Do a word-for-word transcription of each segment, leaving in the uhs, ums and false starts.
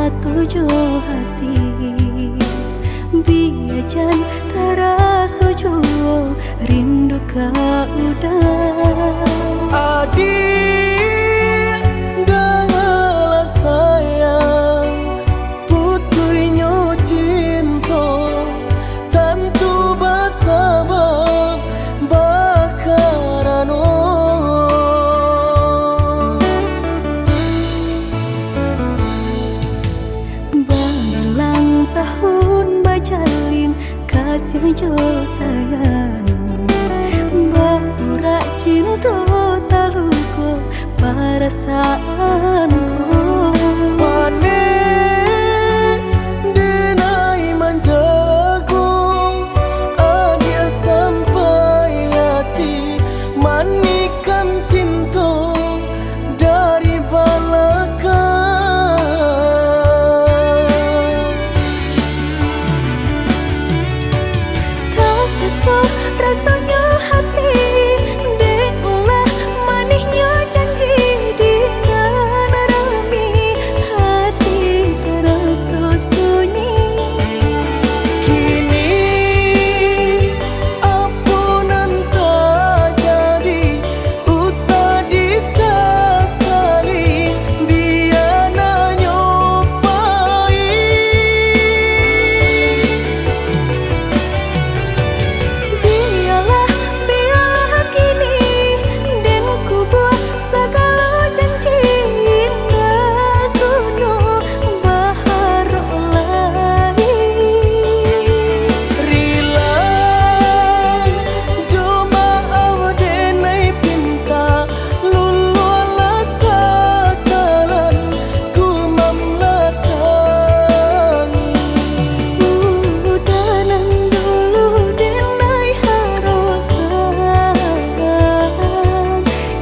Satu jo hati, bia jan taraso juo rindu ka uda. Adiak, dangalah sayang, putuihnyo cinto, tantu basabab bakarano. Babilang tahun bajalin, kasiah jo sayang, baurak cinto taluko parasaanku. Paneh denai manjago, adiak sampai ati, manikam cinto dari balakang. Tasaso rasonyo hati, dek ulah manihnyo janji di nan rami, hati taraso sunyi. Kini apo nan tajadi, usah disasali, bia nanyo pahik. Bialah, bialah kini den kubua sagalo janji, indak kuno baharok lai. Rila jo maaf denai pinta, luluahlah sasalan ku mamlatangi. Uda nan dulu denai harokan,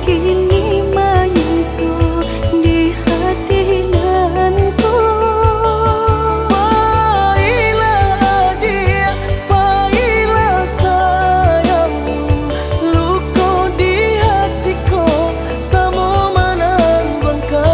kini manyiso di hati nan ko. Pailah adiak, pailah sayang, luko di hati ko samo manang bangka.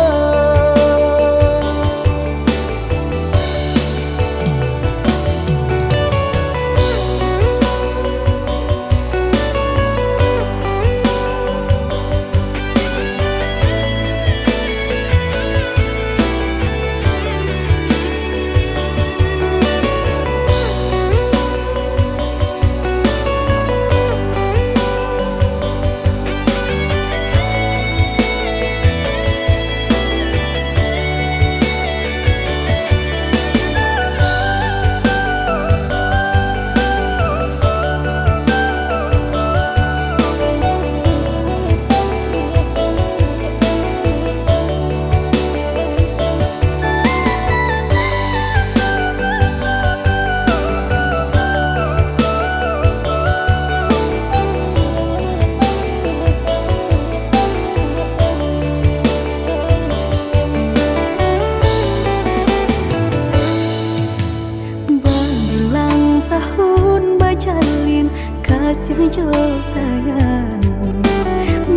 Babilang tahun bajalin, kasiah jo sayang,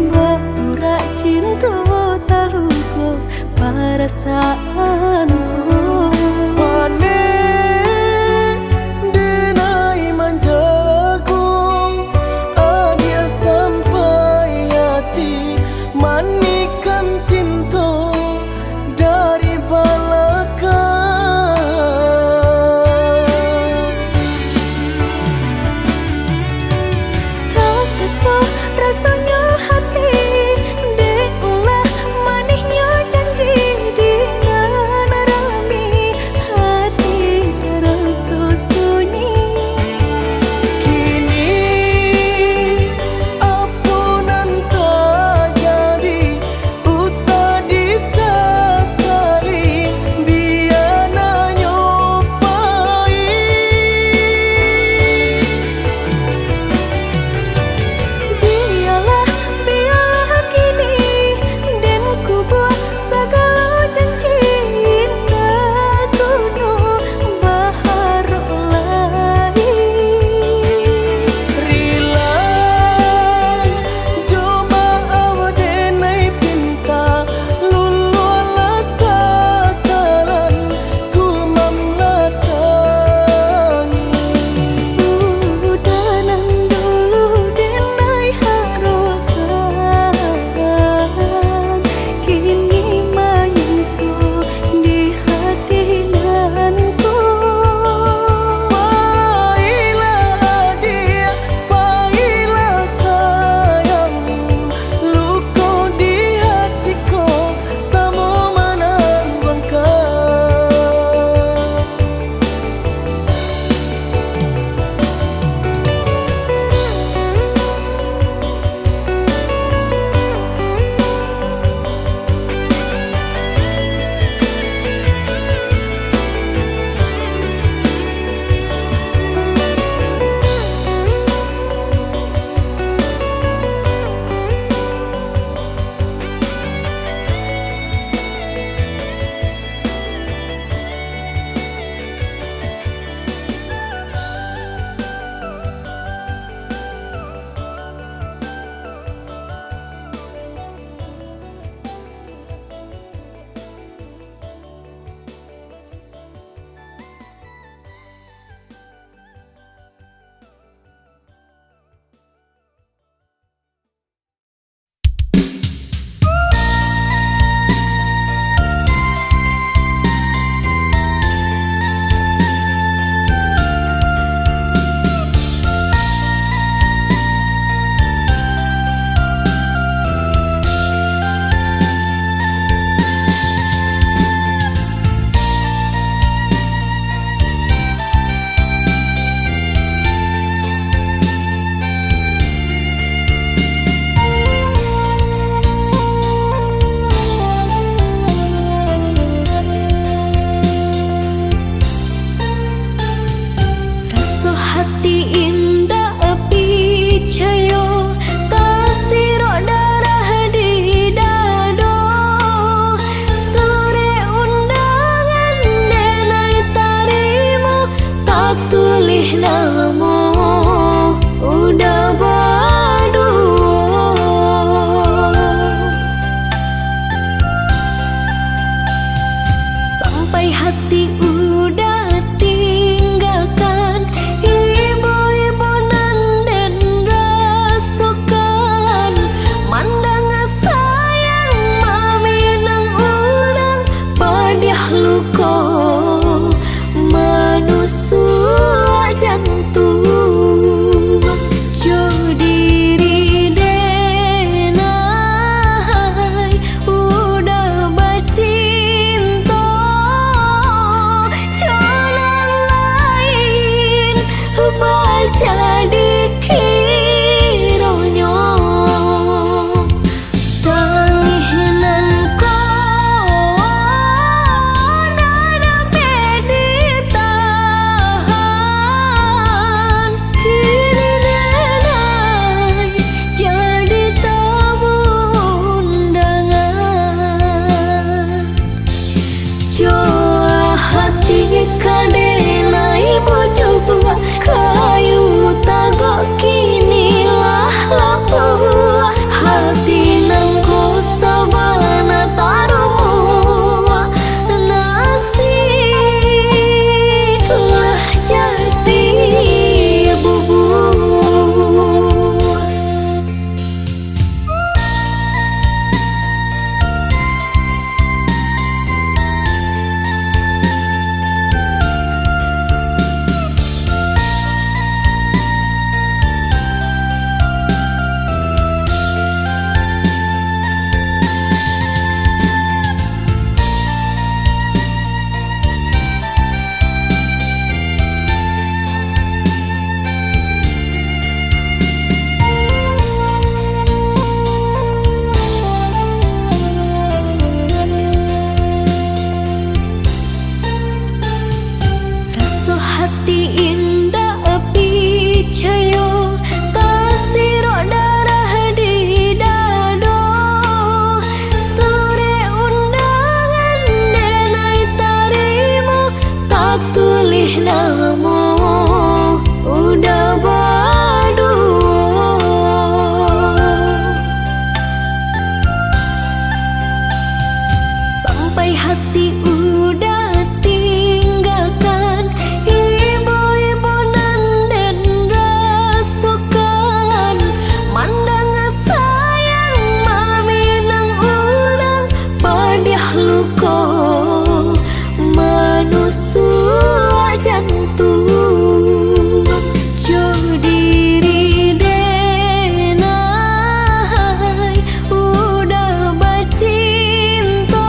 baurak cinto taluko parasaanku. Paneh denai manjago, adiak sampai ati, manikam cinto dari balakang. Tasaso rasonyo hati, dek ulah manihnyo janji di nan Sampai hati udah tinggakan, ibo-ibo nan den rasokan. Mandanga sayang maminang urang, padiah luko manusuak jantuang. Jo diri den ai udah bacinto, jo nan lain bajadi kironyo. Tangih nan ko ndak dapek ditahan, kini den ai jadi tamu undangan. Jo hati ka den ai bujuak, kayu tagak kini lah lapuak. Hati nan ko sabana tarumuak, nasib lah jadi bubuak. Raso hati indak picayo, tasirok darah di dado. Surek undangan den ai tarimo, tatulih namo udah baduo. Sampai hati udah tinggakan, ibo-ibo nan den rasokan. Mandanga sayang maminang urang, padiah luko manusuak jantuang. Jo diri den ai udah bacinto,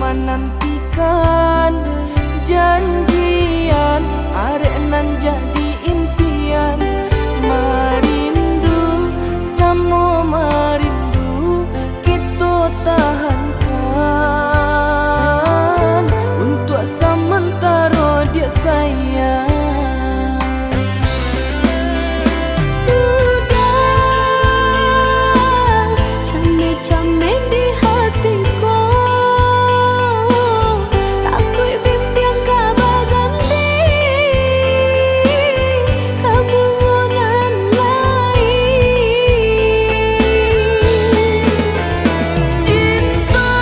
Manantikan janjian, arek nan jadi impian. Marindu, samo marindu, kito tahankan untuak samantaro, diak sayang. Udah, cameh-cameh di hati ko, takuik bimbiang ka baganti ka bungo nan lain. Cinto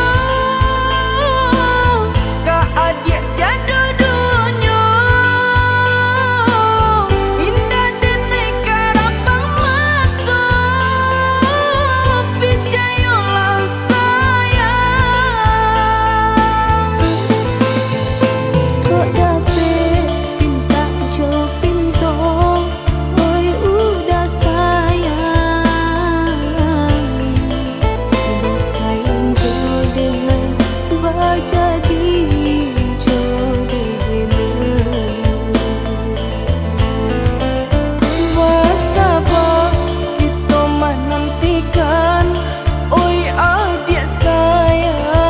ka adiak tiado dunyo, indak denai karambang mato, picayolah sayang. Kok dapek pintak jo pinto, oi udah sayang, basaing jo denai, bajadi jo denai. Basaba kito manantikan, oi adiak sayang,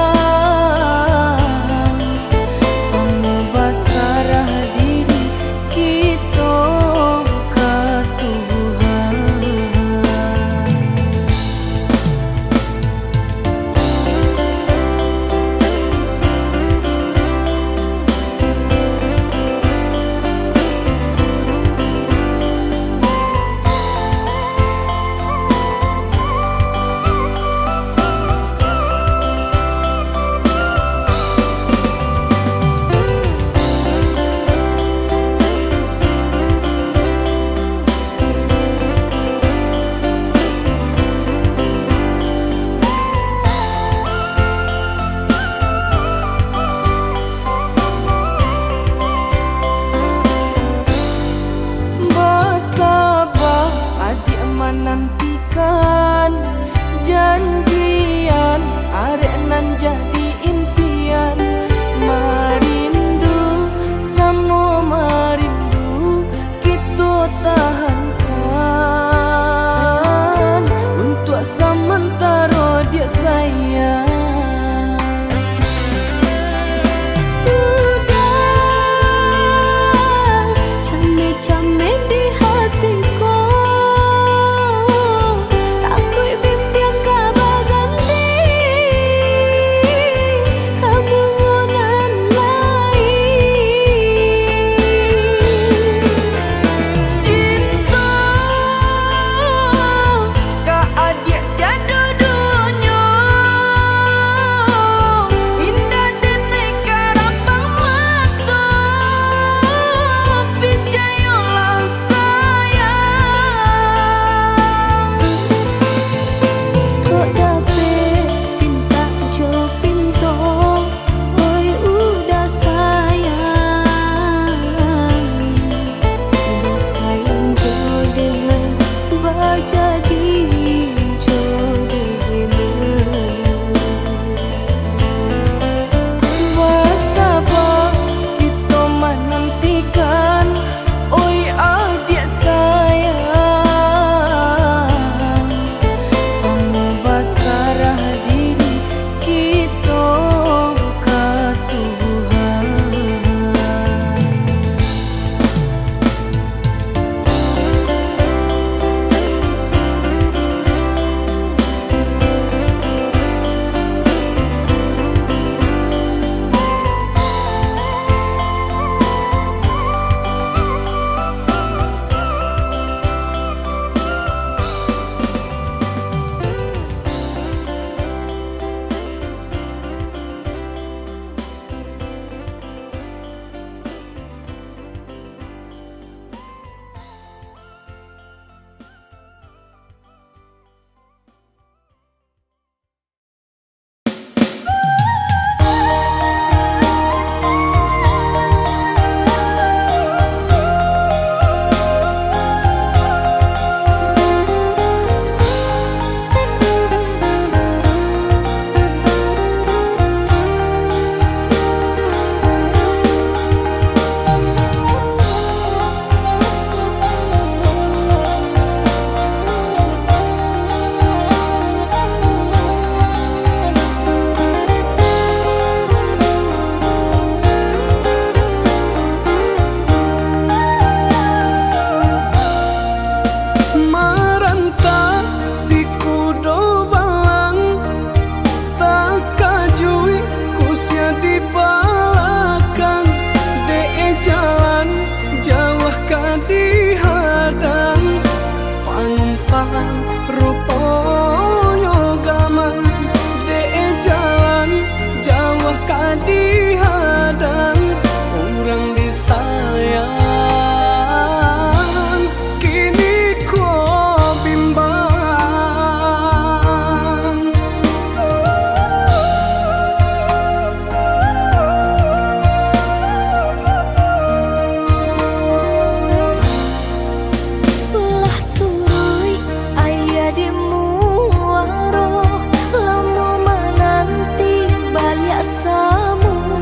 samo basarah diri kito ka Tuhan. Basaba adiak manantikan janjian, arek nan jadi impian. Marindu, samo marindu, kito tahankan untuak samantaro, diak sayang. Udah, cameh-cameh di hati ko, takuik bimbiang ka baganti Dihadang urang disayang, kini ko bimbang. Lah suruik aia di muaro, lamo mananti baliak samua.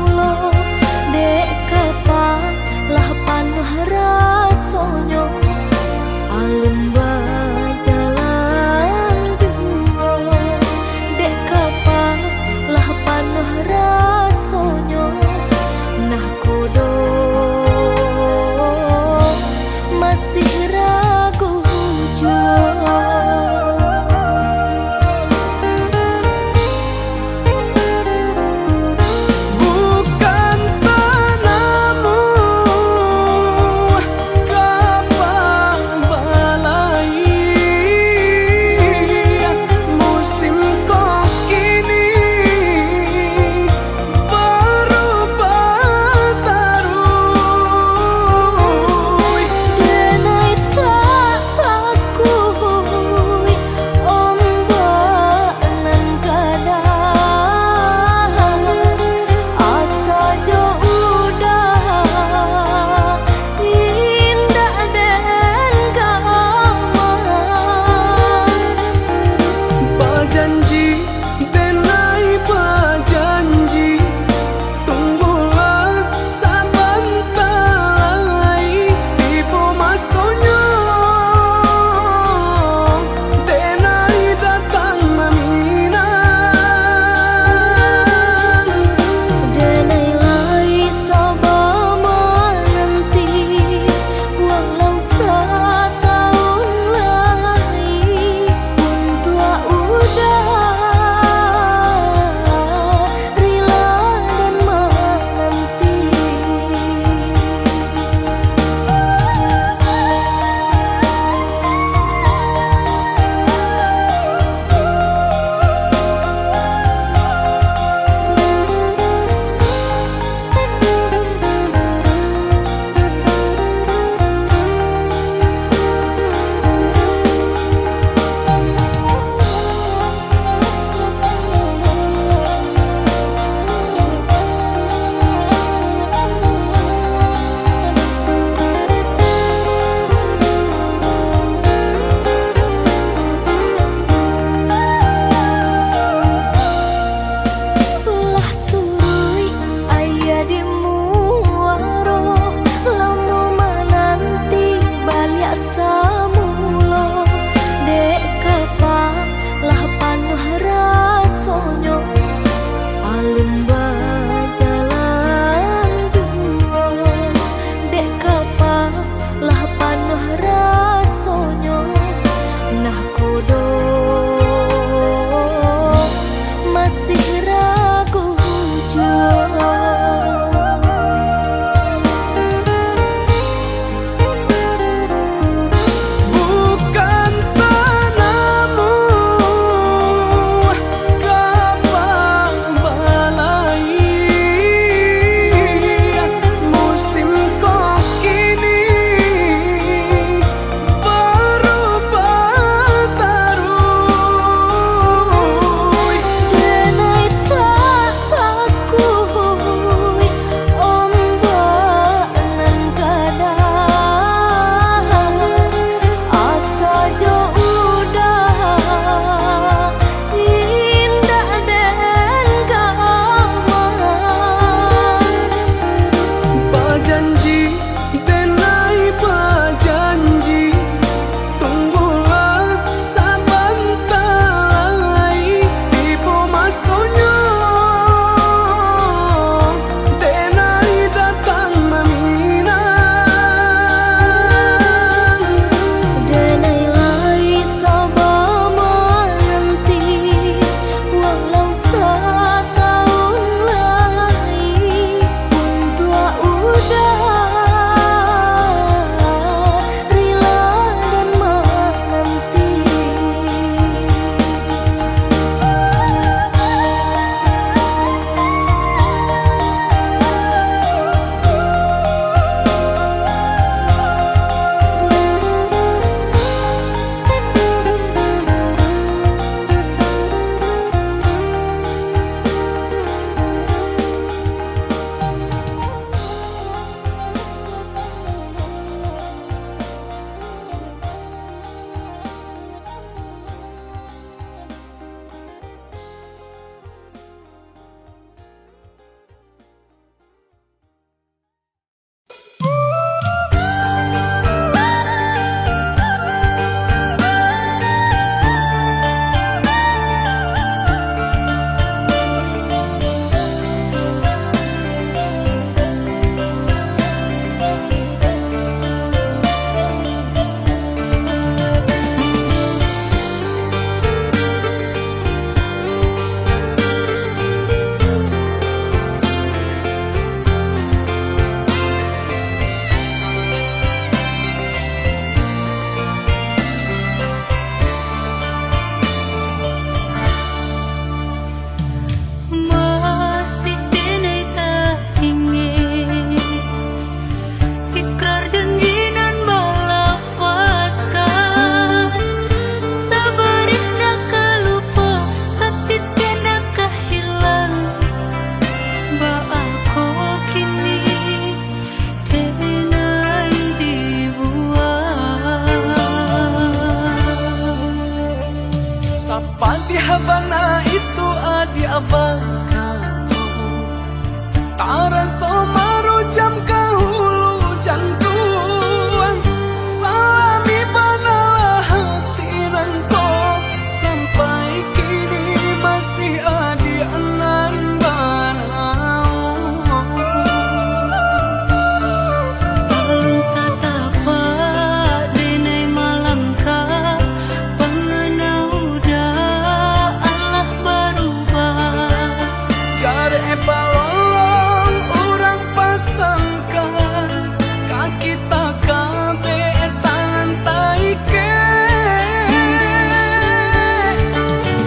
Balolong urang pasangkan, ka kita kabek tangan taikek.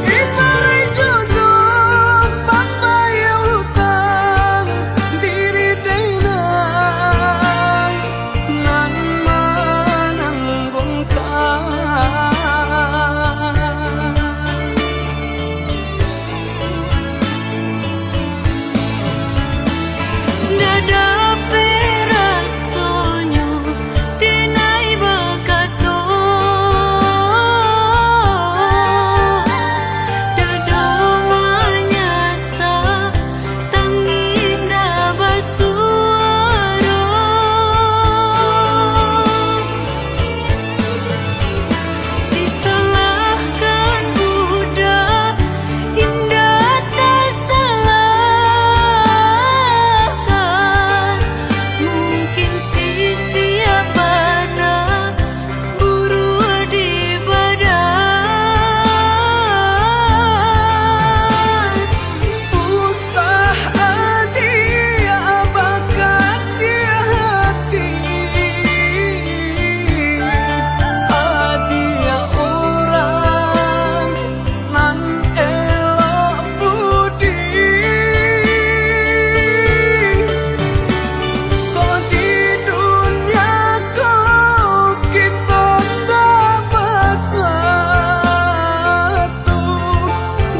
Ibarat jodoh pambayia utang, diri denai nan mananggungkan. Ndak dapek rasonyo denai bakato, dado manyasa, tangih ndak basuaro. Disalahkan budak, indak tasalahkan. Mungkin sisiah bana buruah di badan. Usah adiak bakaciah hati, adiak urang nan elok budi. Ko di dunia ko kito ndak basatu,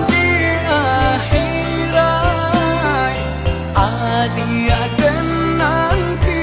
di akhirat adiak den nanti.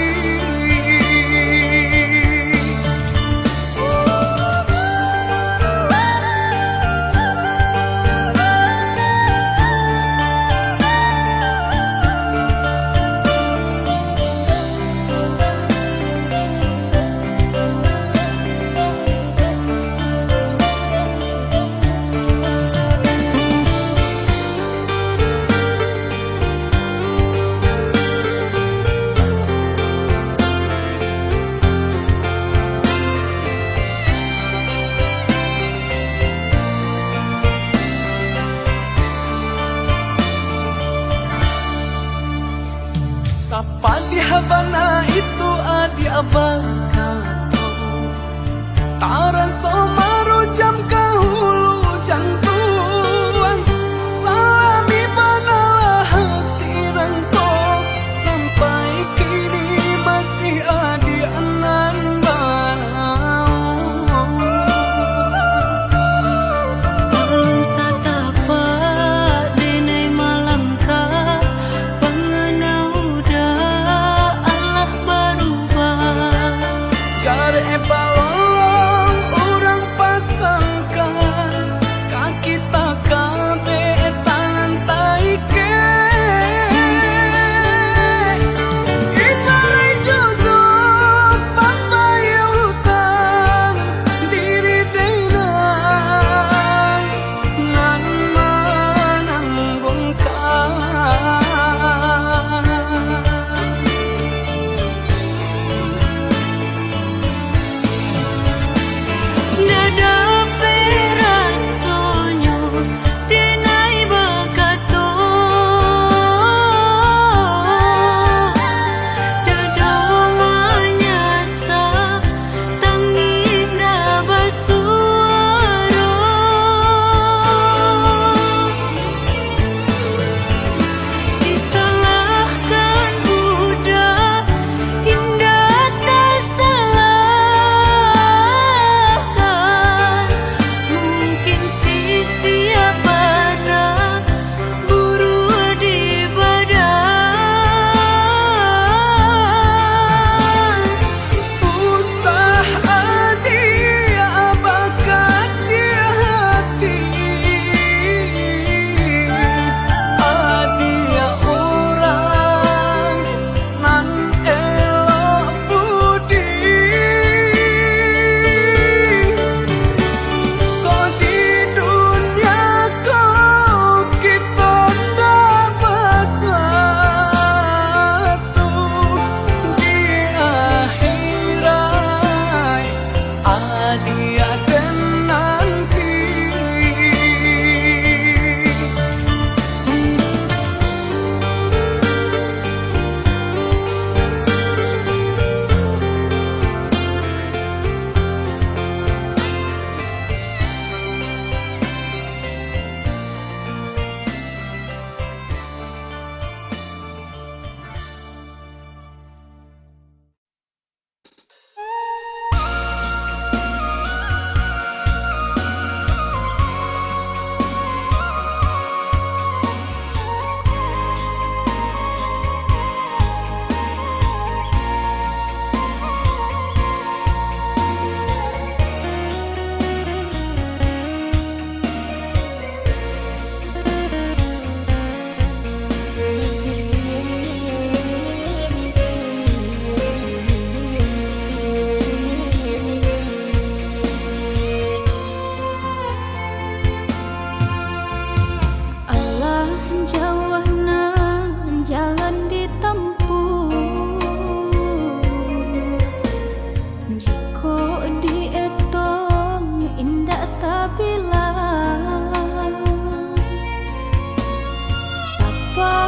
Sapadiah bana itu adiak bakato, taraso marujam ka hulu jantuang. Salami banalah hati nangko, sampai kini masih adiak nan banaun. Alun satapak denai malangkah, pangana udah alah barubah. Jarek balolong urang pa-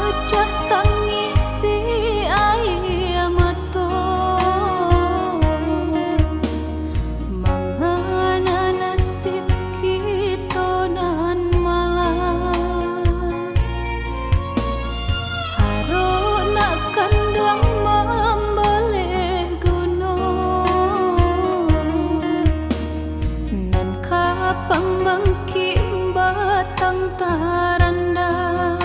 Pacah tangisi aia mato, mangana nasib kito nan malang. Harok nak kanduang mambaleh gunung, nan ka pambangkik batang tarandah.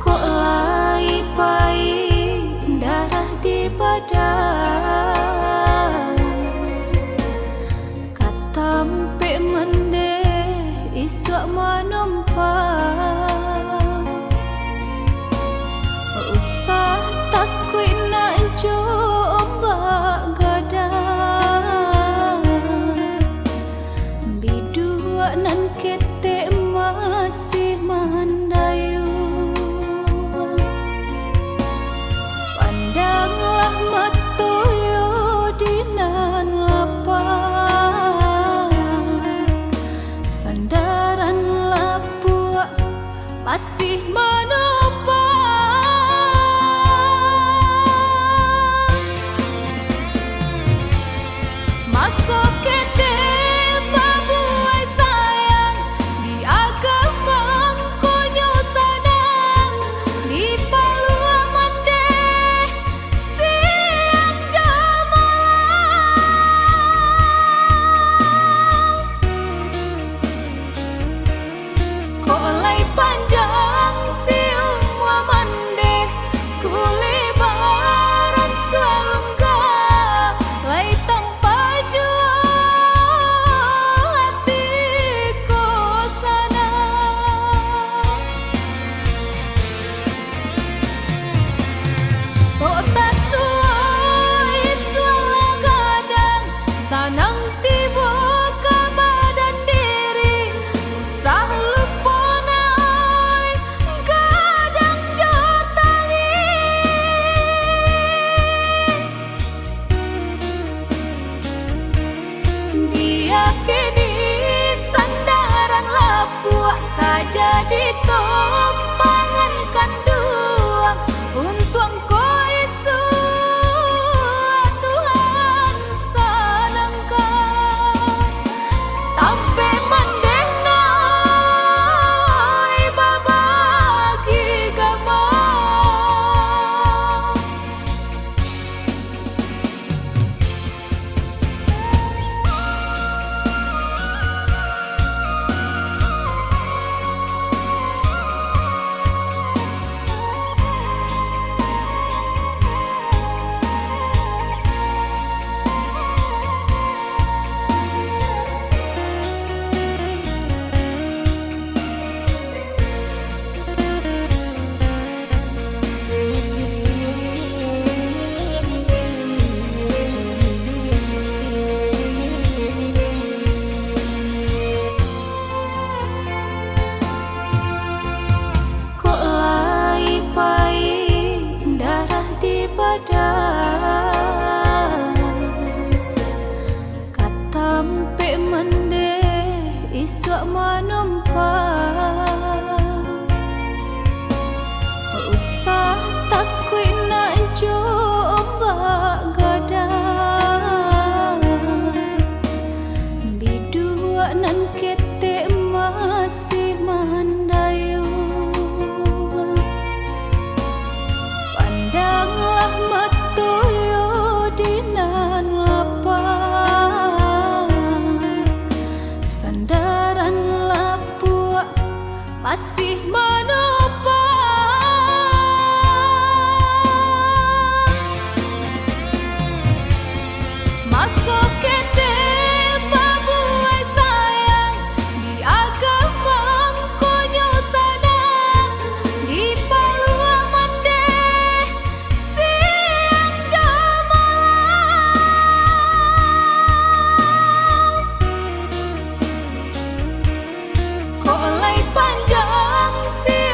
Kok lai paik darah di badan, ka tampek mandeh isuak manompa. Usah takuik nak jo ombak gadang, biduak nan ketek masih mandayuang. Pandanglah mato yo di nan lapang, sandaran lapuak masih manopang. Maso ketek babuai sayang, di agama ngkonyo sanang, di paluah mandeh siang jo malam. Kok lai panjang si umua mandeh, kulebaran salungga, lai tampa juo ati ko sanang. Kok tasuo isuak lah gadang, sanang tibo ka badan diri, usah lupo nak oi, gadang jo tangih. Bia kini sandaran lapuak ka jadi tumpangan kanduang, untuang ko isuak Tuhan sanangkan. Tampek mandeh nak oi babagi gamang. Kok lai paik darah di badan, ka tampek mandeh isuak manompa. Usah takuik nak jo ombak gadang, biduak nan ketek masih mandayuang. Pandanglah mato yo di nan lapang, sandaran lapuak masih manopang. Maso ketek babuai sayang, di agama ngkonyo sanang, di paluah mandeh siang jo malam. Kok lai panjang si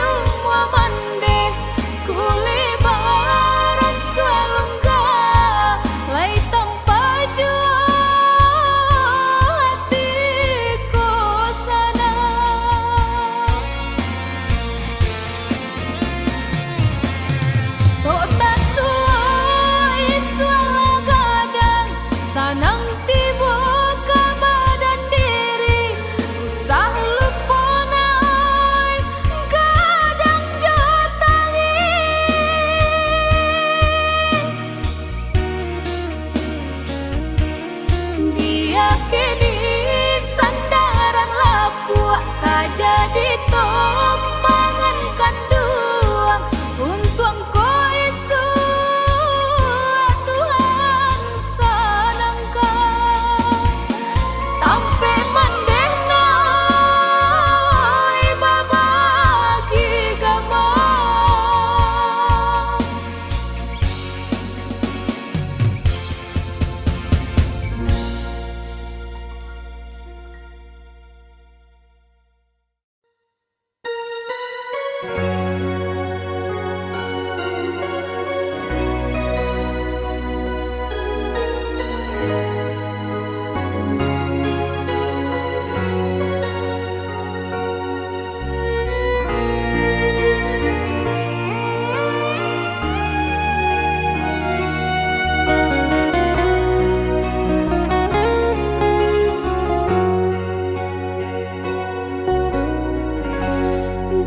Jadi tumpangan kanduang, untuang ko isuak Tuhan sanangkan. Tampek mandeh nai babagi gamang.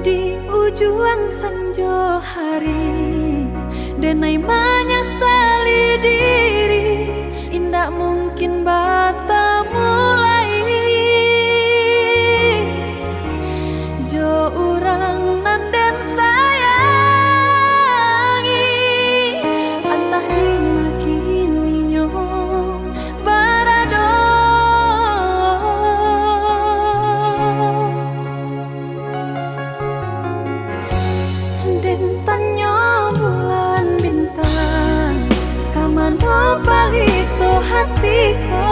Di ujuang sanjo hari, denai manyasali diri, indak mungkin batamu lai jo urang nan den sayangi, antah di ma kini nyo barado. Den tanyo bulan bintang, ka mano palito hati ko?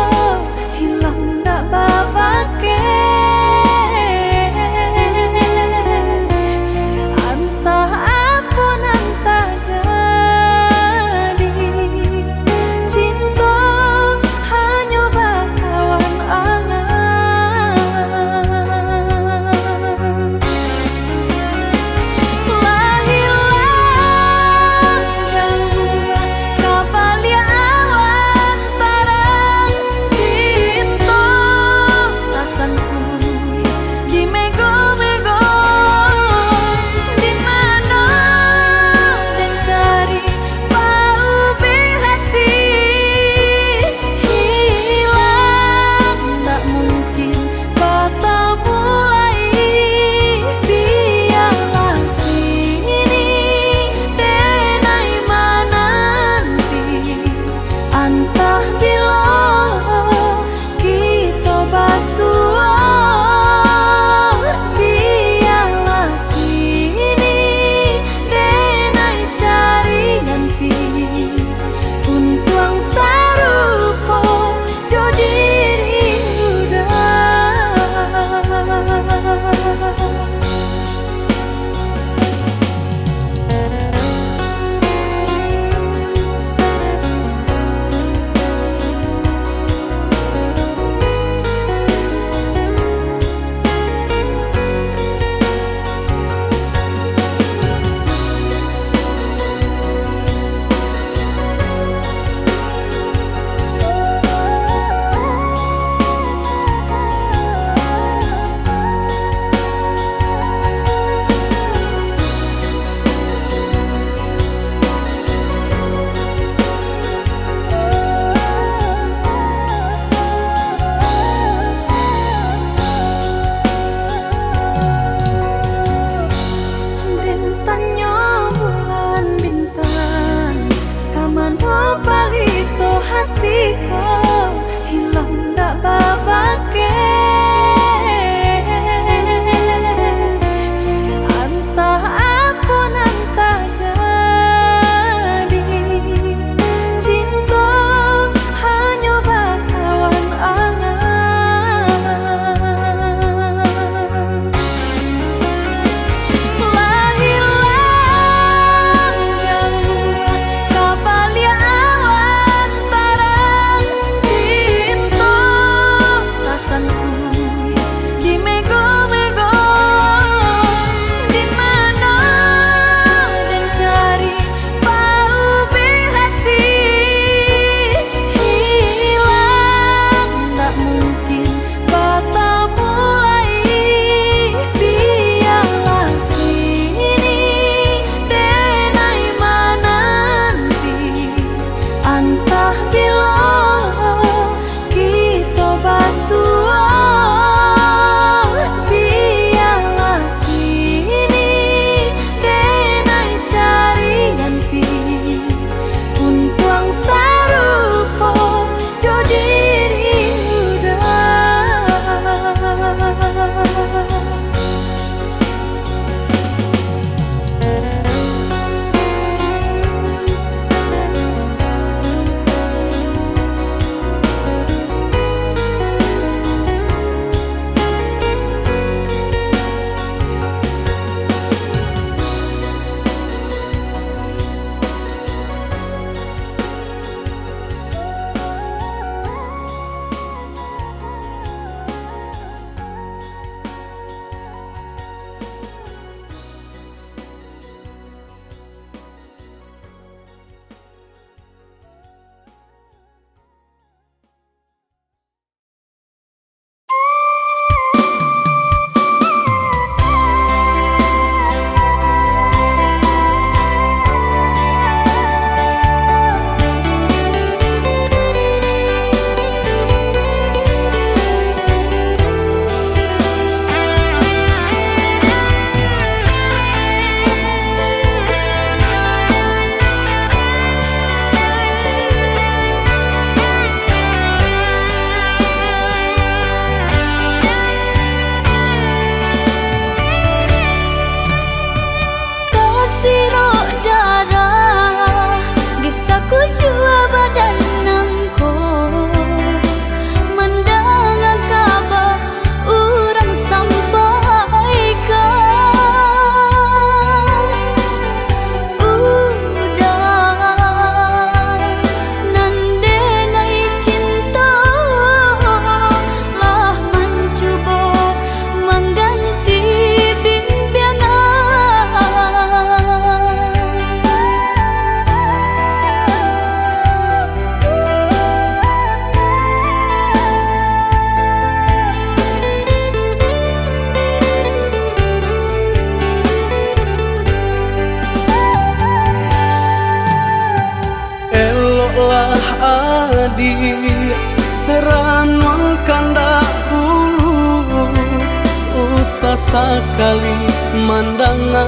Sakali mandanga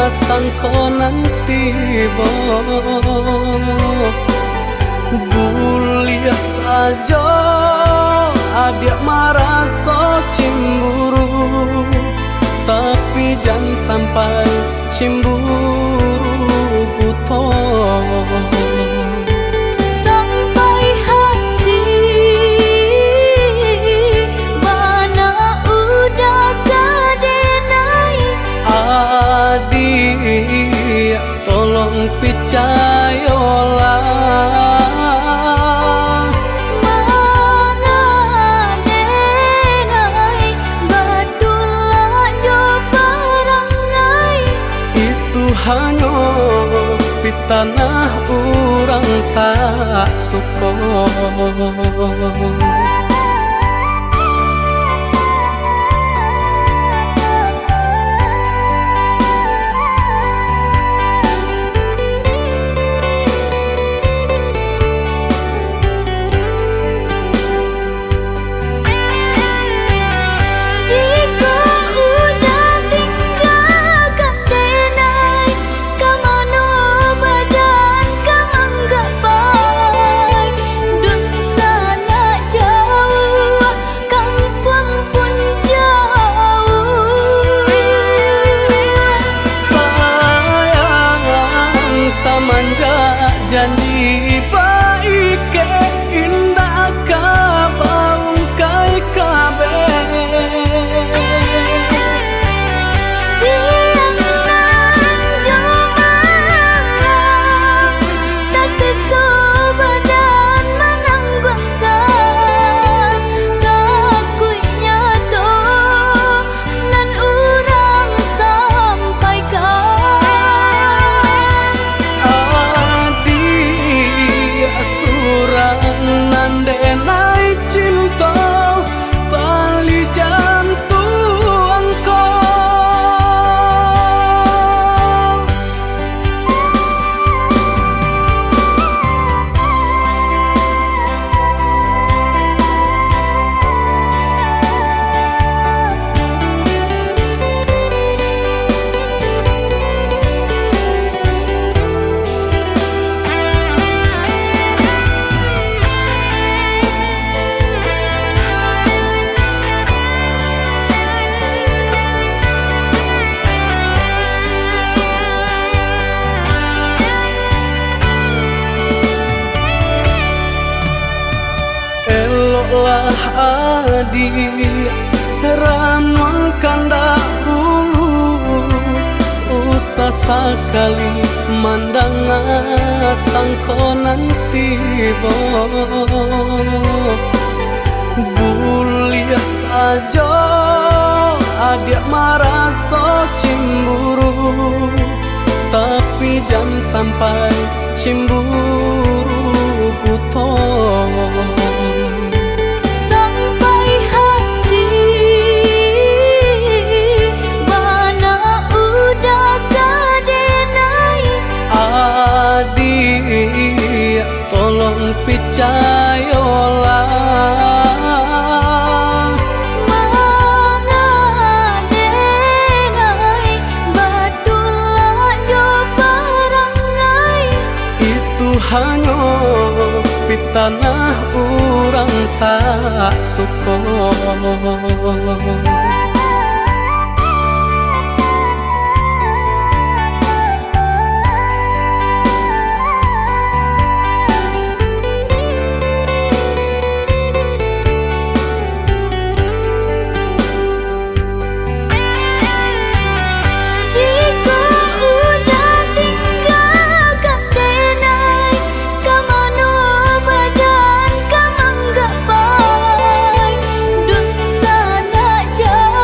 sangko nan tibo, buliah sajo adiak maraso cimburu, tapi jan sampai cimburu buto. Sampai hati bana udah ka denai. Adiak, tolong picayolah. Manga denai, batulah jo parangai. Itu hanyo pitanah urang tak suko. Jikok udah tinggakan denai, ka mano badan ka manggapai? Dunsanak jauah, kampuang pun jauah. Sayang, samanjak janji baikek, indak ka baungkai kabeh. Siang nan jo malam, tasiso badan manangguangkan, takuiknyo tu nan urang sampaikan. Adiak surang nan denai cinto, tali jantuang ko. Eloklah adiak, ranuang kandak bulu, usah sakali mandanga sangko nan tibo. Buliah sajo adiak maraso cimburu, tapi jan sampai cimburu buto. Sampai hati bana udah ka denai. Adiak, tolong picayolah. Manga denai, batulah jo parangai. Itu hanyo pitanah urang tak suko. Jikok udah tinggakan denai, ka mano badan ka manggapai? Dunsanak jauah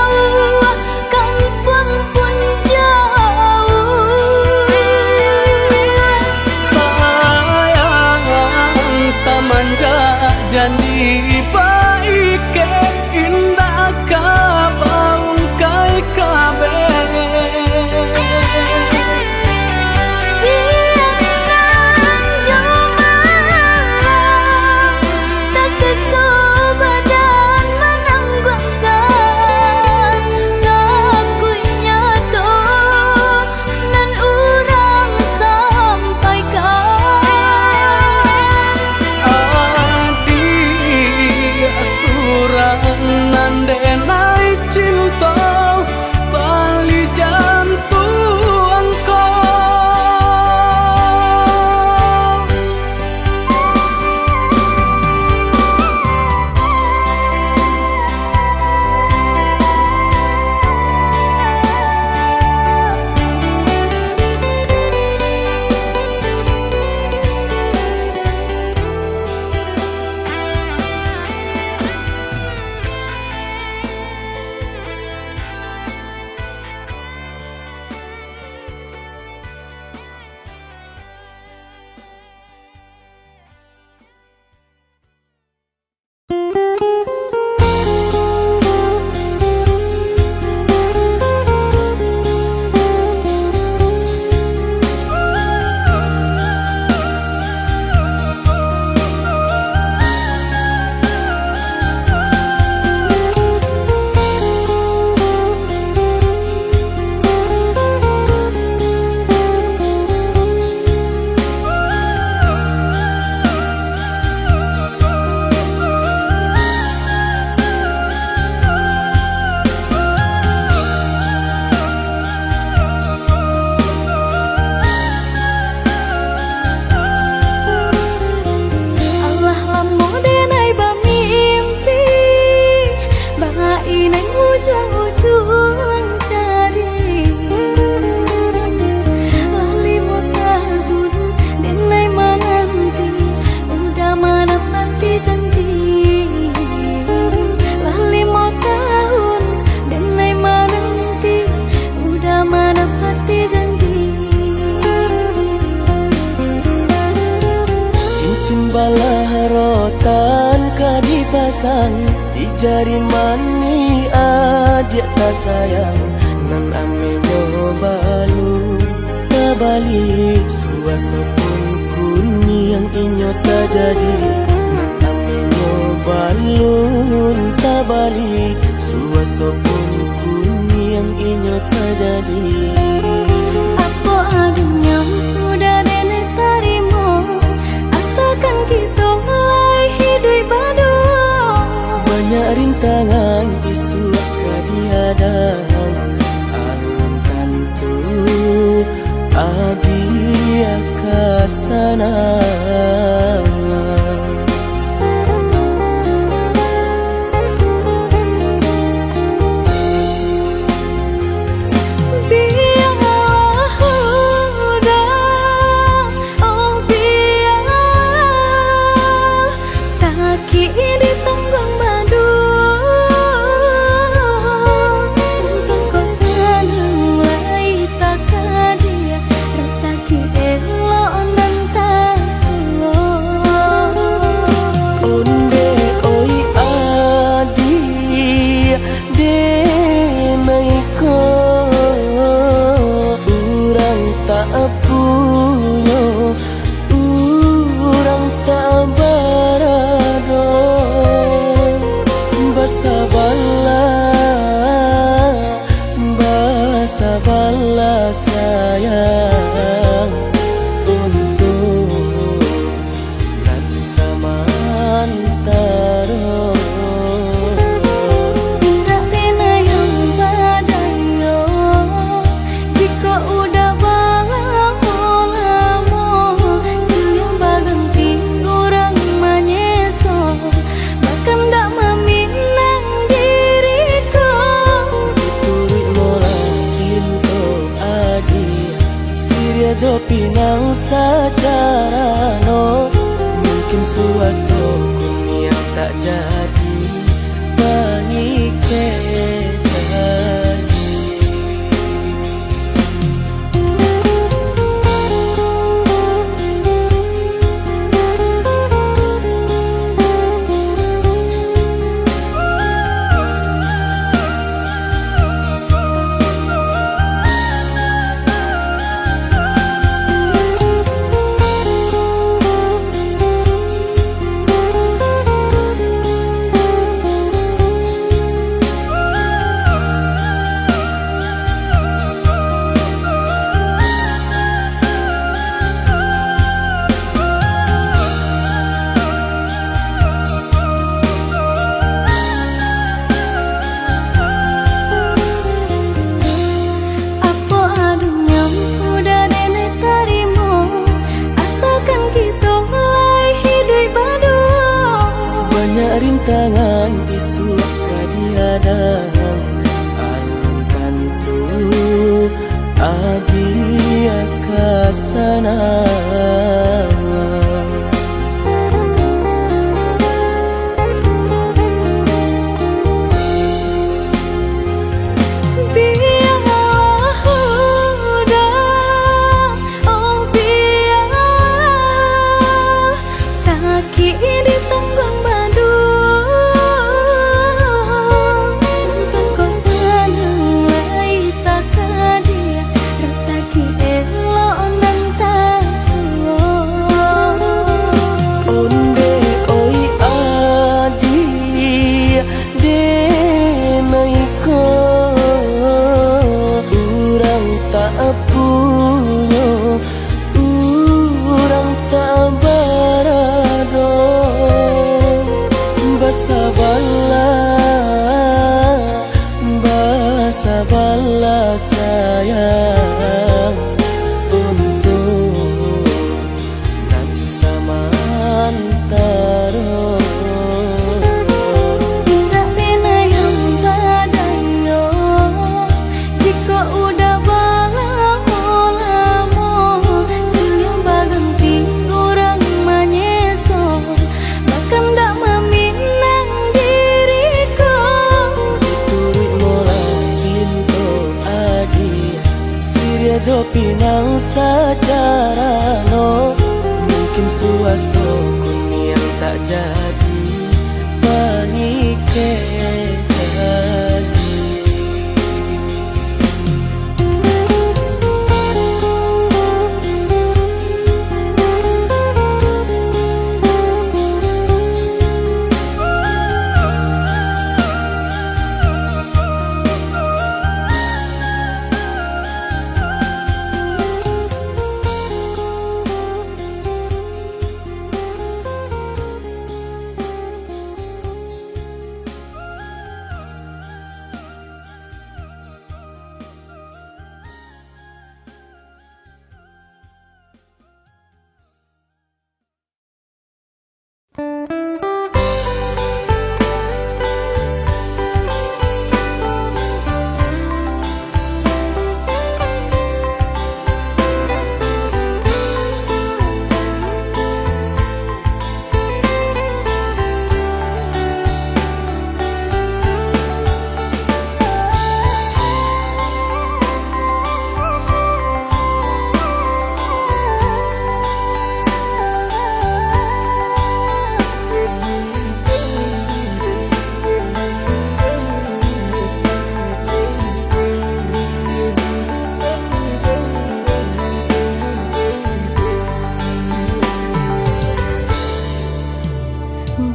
Jari manih adiak tasayang, nan amenyo balun tabalik, suaso pun kuniang inyo tajadi, nan amenyo balun tabalik, suaso pun kuniang inyo tajadi. Apo adunyo udah denai tarimo, asalkan kito lai hiduik baduo. Banyak rintangan isuak ka dihadang, alun tantu adiak ka sanang. Bialah udah, oh bialah, sakik di tangguang baduo. Untuang ko sanang lai takadiak, rasaki elok nan tasuo. Ondeh oi adiak, denai ko urang tak punyo, urang tak barado. Basabalah, basabalah sayang, untuak nan samantaro. Indak pernah yang badayo, jikok udah balamo-lamo, silih baganti urang manyeso, bakandak maminang diri ko. Turuik molah pinto adiak, siriah jo pinang sacarano, mungkin suaso kuniang tak jadi pangikek lagi. Apo adunyo udah denai tarimo, asalkan kito lai hiduik baduo. Banyak rintangan isuak ka dihadang, alun tantu adiak ka sanang. Bialah udah, oh bialah, sakik di tangguang baduo. Untuang ko sanang lai takadiak, rasaki elok nan tasuo. Ondeh oi adiak, denai ko urang tak punyo, urang tak barado. Basabalah, basabalah sayang, untuak nan samantaro. Indak pernah yang badayo, jikok udah balamo-lamo, silih baganti urang manyeso, bakandak maminang diri ko. Turuik molah pinto adiak, siriah jo pinang sacarano, mungkin suaso kuniang tak jadi pangikek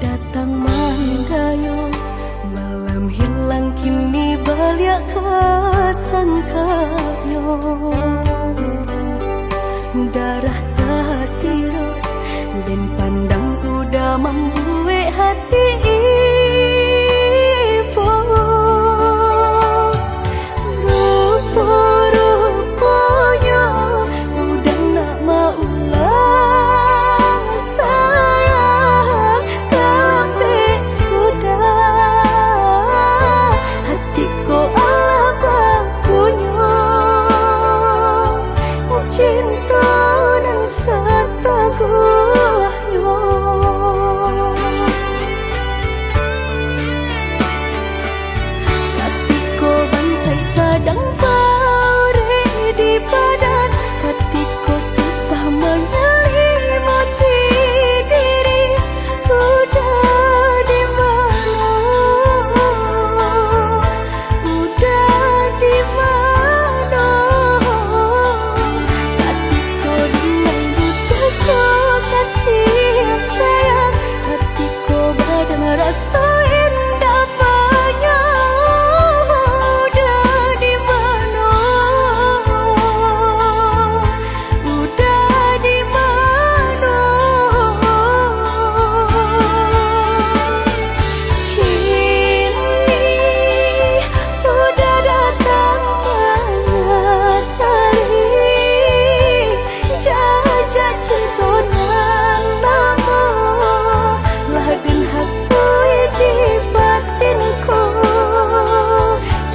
Datang mandayo, malam hilang kini baliak ka sangkaknyo. Darah tasirok, den pandang uda mambuek hati ibo. Rupo-ruponyo uda nak maulang, sayang, talambek sudah. Hati ko alah bakunyo, cinto nan sataguhnyo. Katiko bansaik sadang baurek di badan, katiko susah manyalimuti diri, uda di mano? Uda di mano? Katiko dinai butuh jo kasih sayang, katiko badan raso indak panyo. Uda di mano? Uda di mano? Kini uda datang manyasali, jajak cinto nan lamo lah den hapui di batin ko.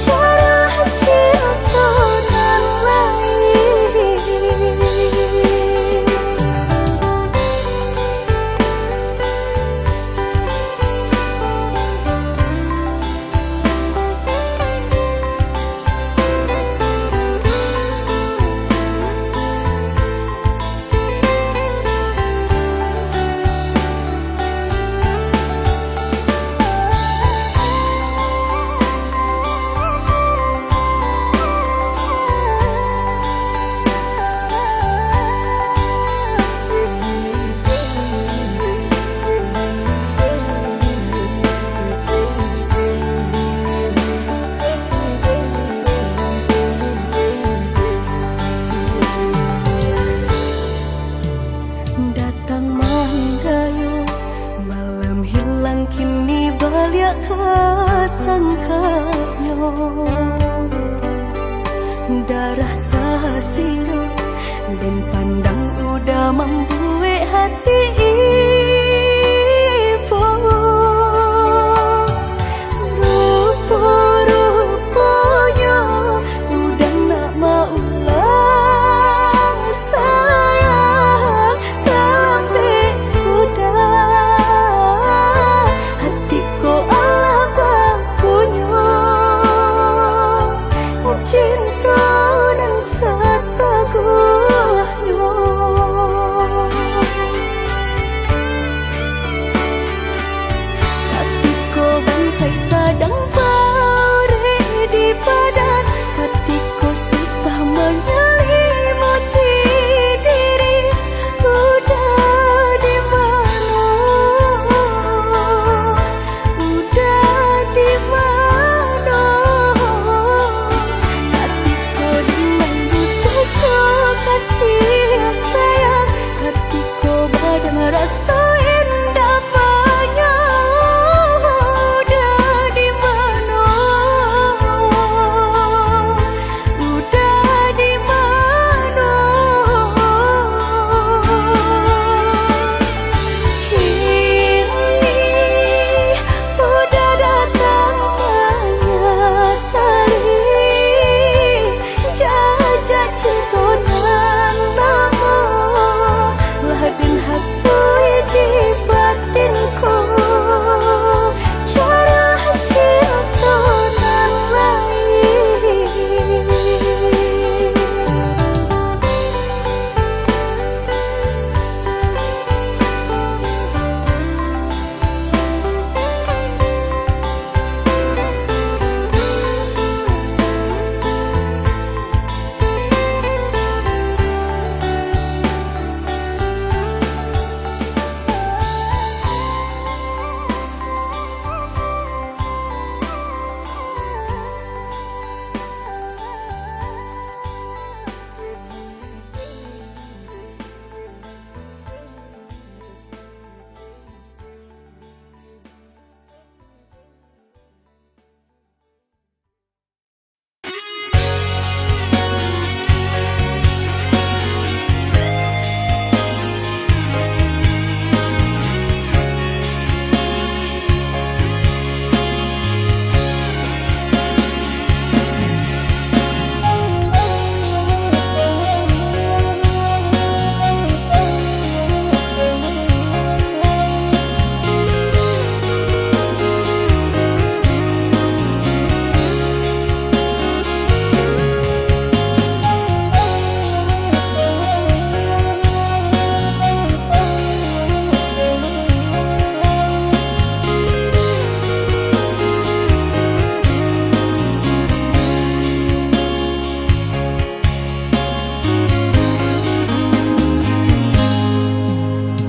Caralah cinto nan lain. Datang mandayo, malam hilang kini baliak ka sangkaknyo. Darah tasirok, den pandang uda mambuek hati ibo. Rupo-ruponyo uda nak maulang, sayang, talambek sudah. Hati ko alah bakunyo, cinto nan sataguhnyo.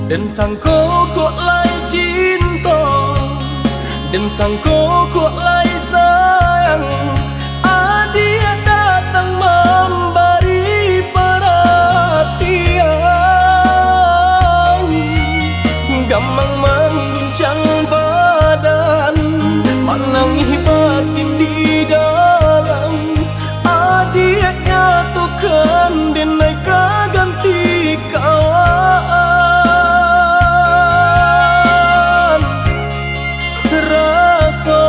Den sangko kok lai cinto, den sangko kok lai sayang, adiak datang mambari paratian. Gamang mangguncang badan, manangih batin di dalam. Adiak nyatokan, den ai ka ganti kawan. Raso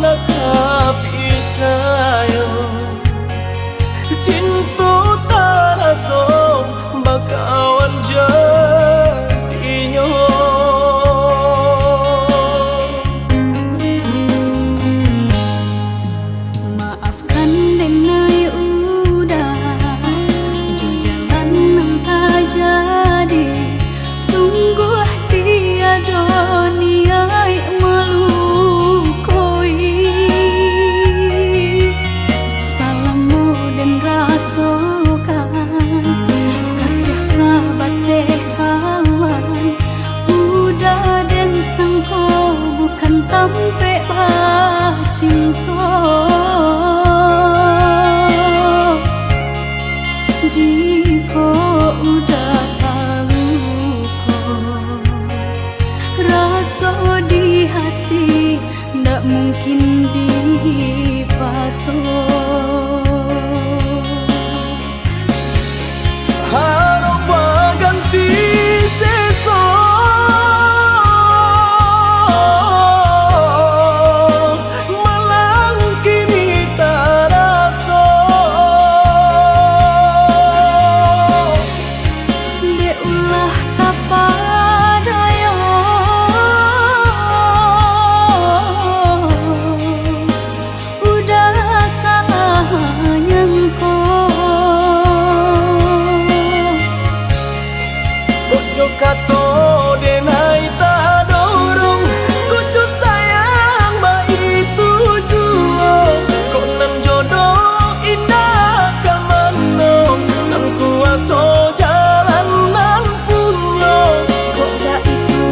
nak ka picayo, cinto taraso bakawan jadinyo. Maafkan den ai Uda, jo jalan nan tajadi, sungguah tiado niaik malukoi. Salamo den rasokan, kasiah sabateh kawan, Uda den sangko bukan tampek bacinto. Jikok Uda taluko, raso di hati ndak mungkin dipaso. Harok baganti seso, malang kini taraso. Dek ulah tapadayo, Uda salah nyangko. Kok jo kato den ai tadorong, kok jo sayang baitu juo, kok nan jodoh indak ka mano, nan kuaso jalan nan punyo. Kok baitu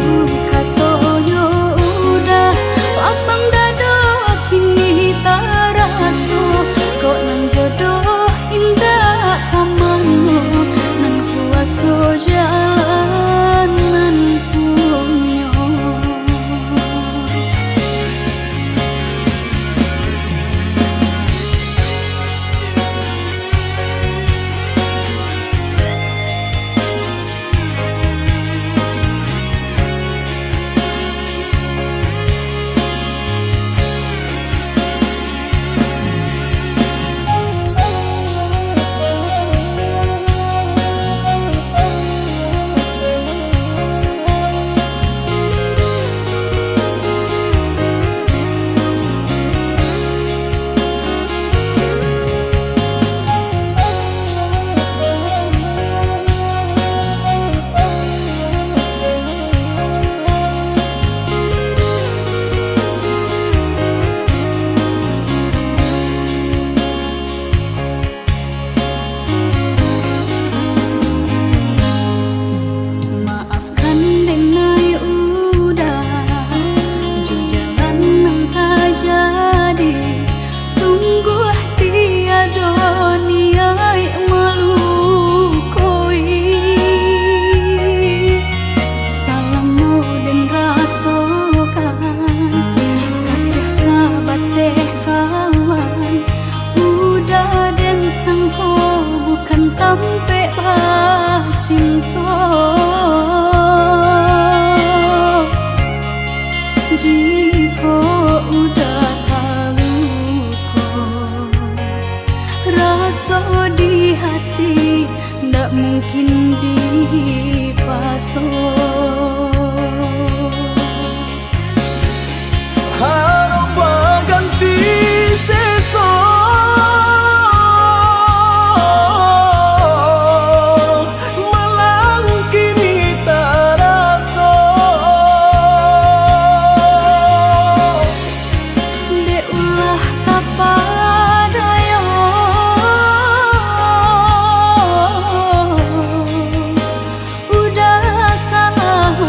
katonyo Uda, lapang dado kini taraso, kok nan jodoh indak ka mano, nan kuaso jalan nan punyo. Maafkan den ai Uda, jo jalan nan tajadi, sungguah tiado niaik malukoi. Salamo den rasokan, kasiah sabateh kawan, Uda den sangko bukan tampek bacinto. Jikok Uda taluko, raso di hati ndak mungkin dipaso. Harok baganti seso, malang kini taraso. Dek ulah tapadayo, Uda salah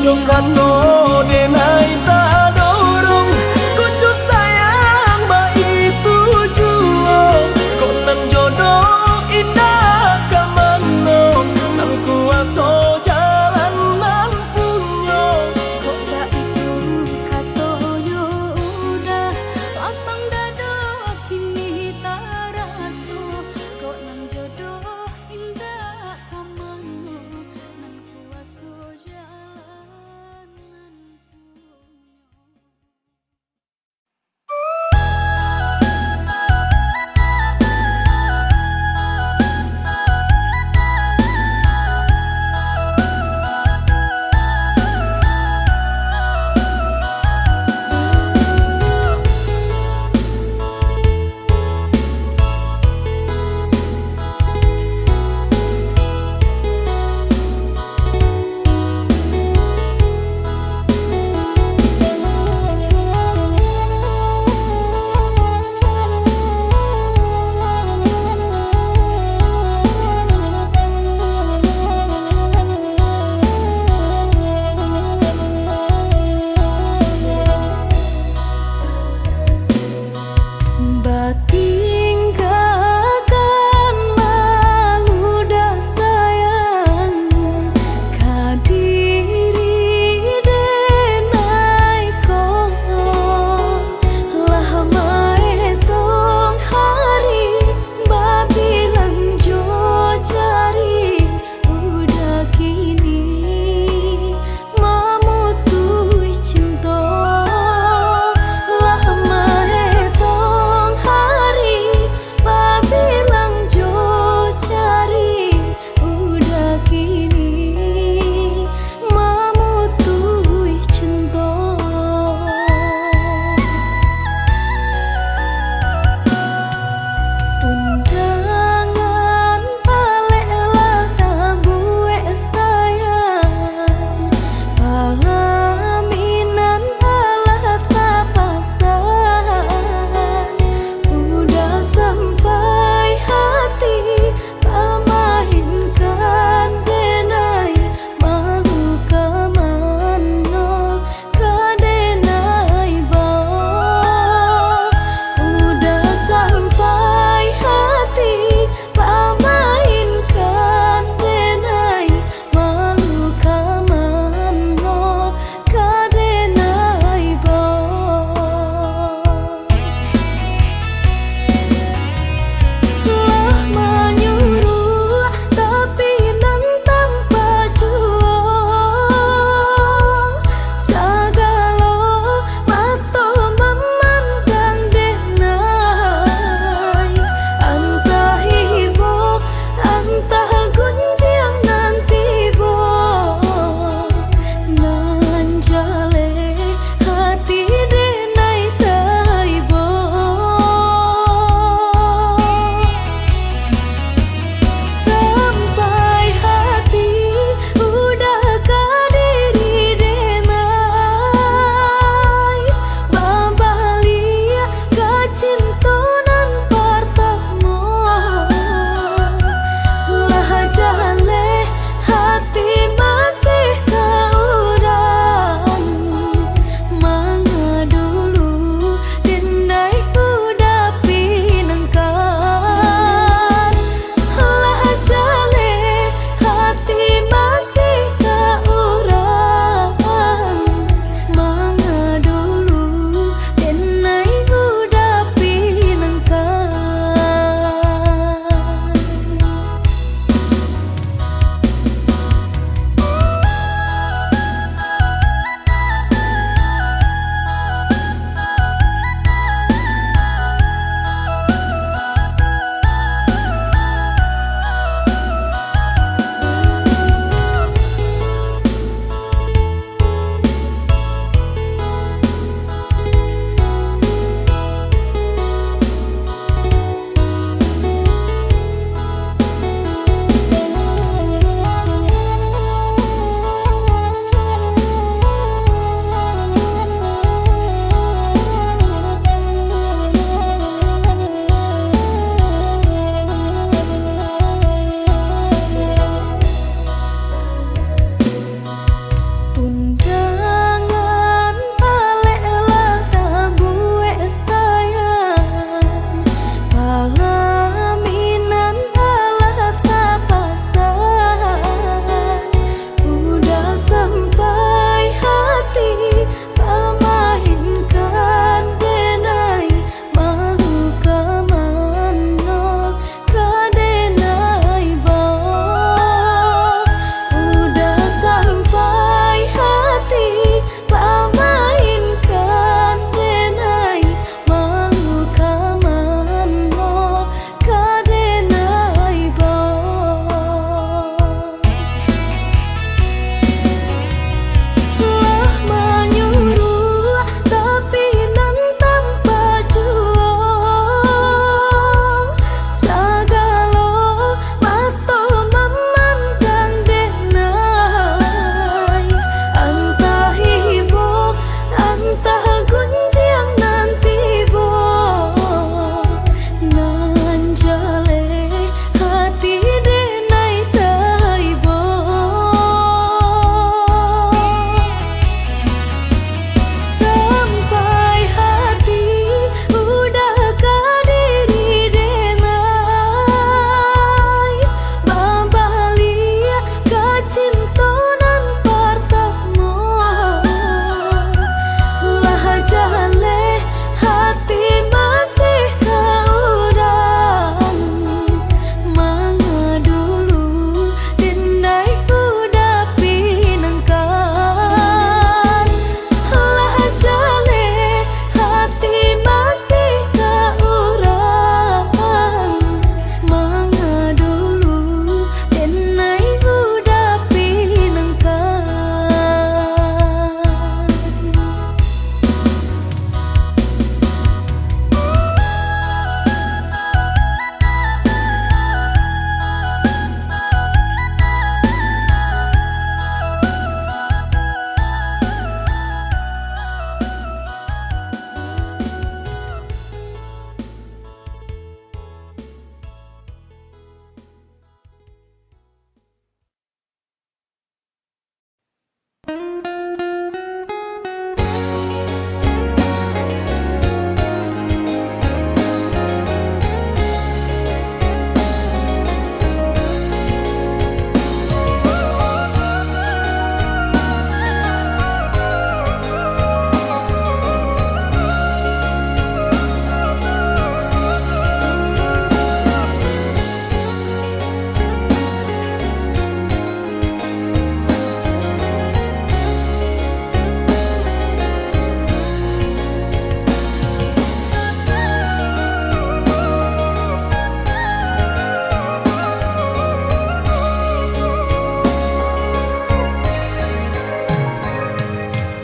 Kato denai tadorong, kok jo sayang baitu juo, kok nan jodoh indak ka mano, nan kuaso jalan nan punyo. Kok baitu katonyo udah, lapang dado kini taraso, kok nan jodoh indak ka mano, nan kuaso jalan.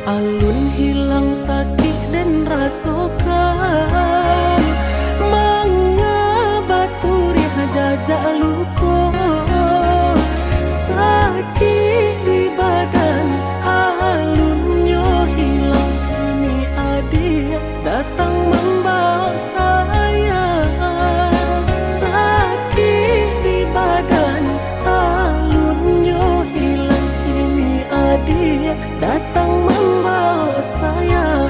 Alun hilang sakik den rasokan, manga baturiah jajak luko. Sakik di badan, alunnyo hilang, kini adiak datang mambaok sayang. Sakik di badan, alunnyo hilang, kini adiak datang mambaok sayang.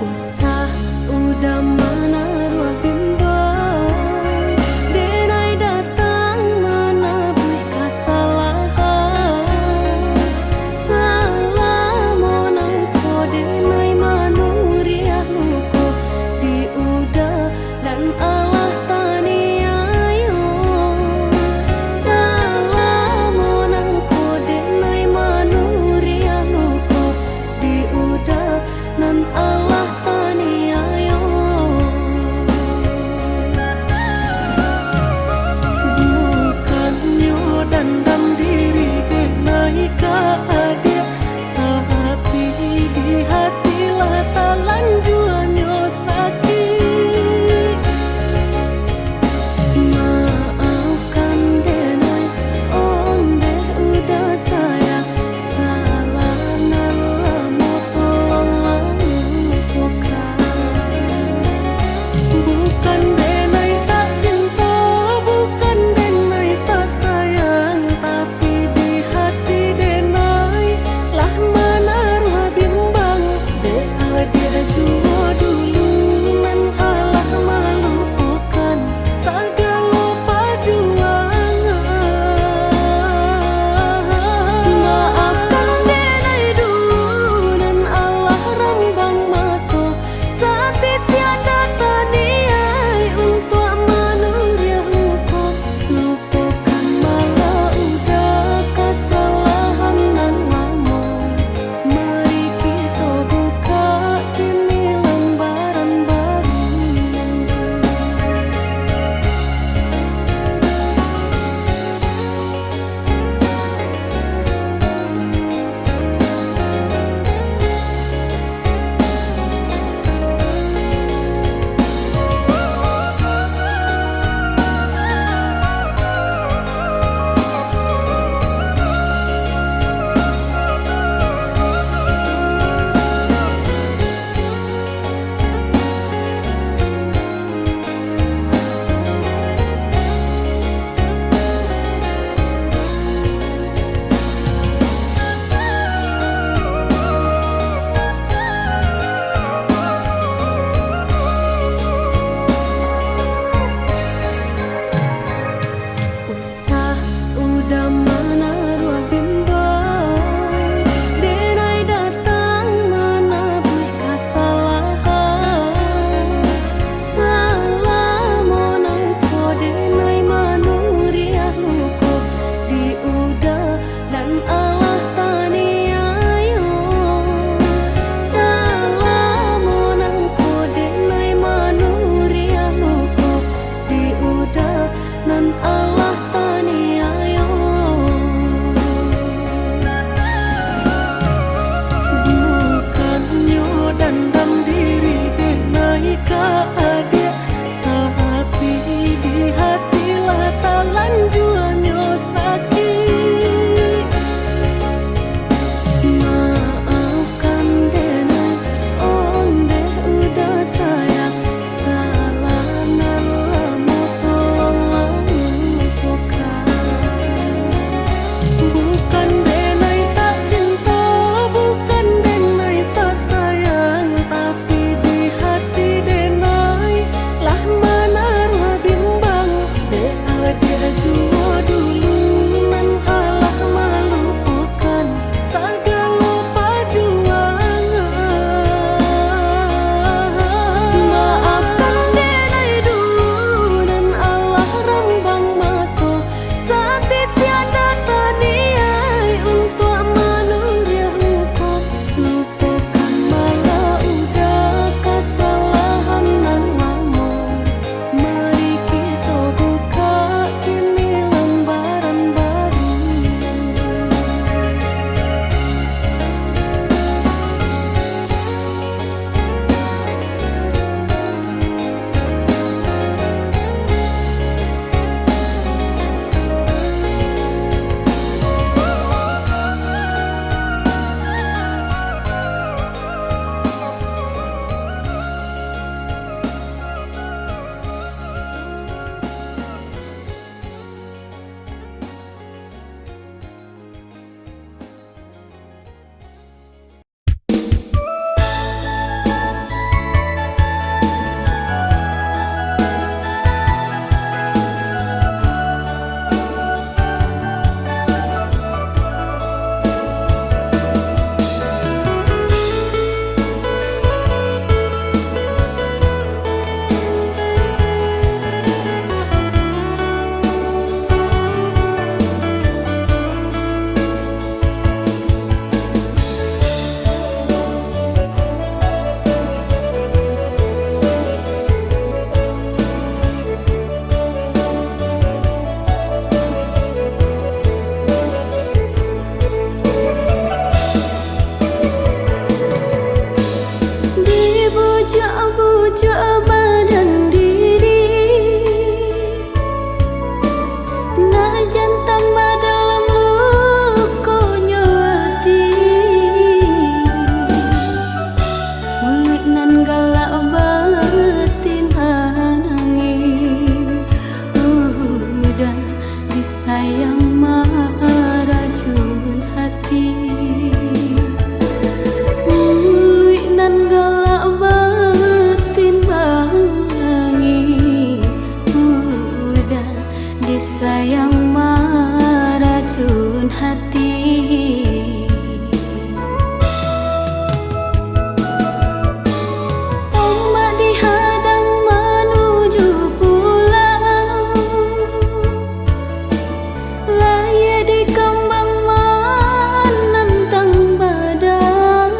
Usah uda manaruah bimbang, denai datang manabuih kasalahan. Salamo nangko denai manuriah luko di uda nan alah taniayo. Salah Sun hati. Ombak dihadang manuju pulau, layia dikambang manantang badai.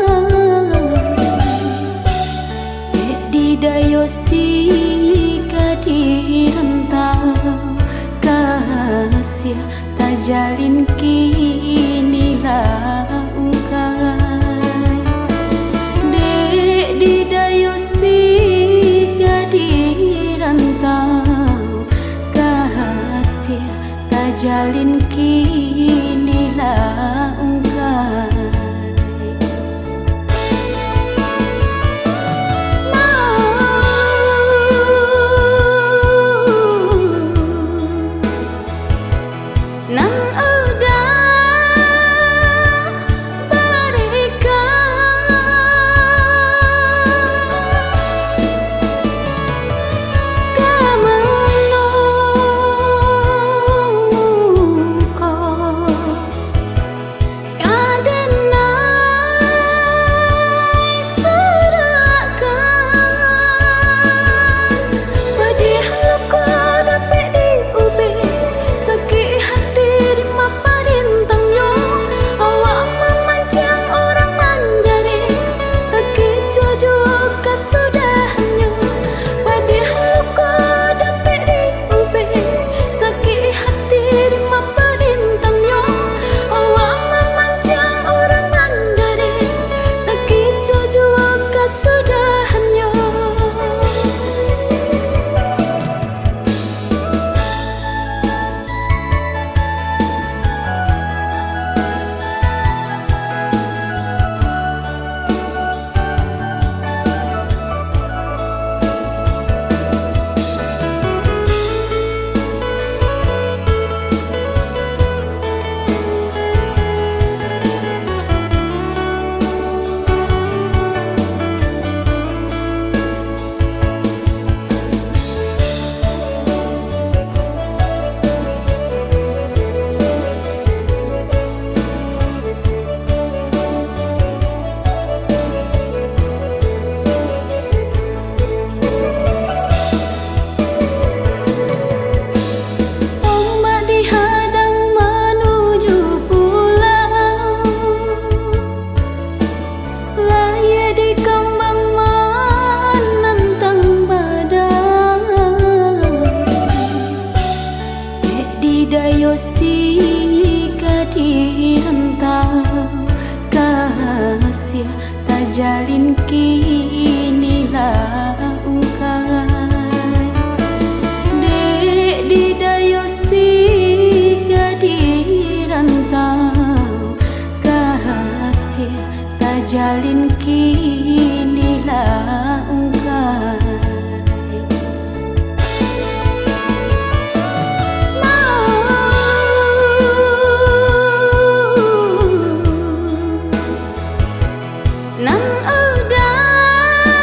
Dek di dayo sika di rantau, kasiah tajalin kini lah ungkai. Dek di dayo sika di rantau, kasiah tajalin kini lah ungkai. Nan udah barikan ka mano ko. Ka denai surahkan, padiah luko dapek diubek, sakik hati dima parintangnyo, awak mamanciang urang manjarek, takicuah juo kasudahannyo, padiah luko dapek di ubek, sakik hati dima parintangnyo, awak mamanciang urang manjarek, takicuah juo kasudahannyo. Ombak dihadang manuju pulau, layia dikambang manantang badai. Dek di dayo sika di rantau, kasiah tajalin kini lah ungkai. Dek di dayo sika di rantau, kasiah tajalin kini lah ungkai. Nan udah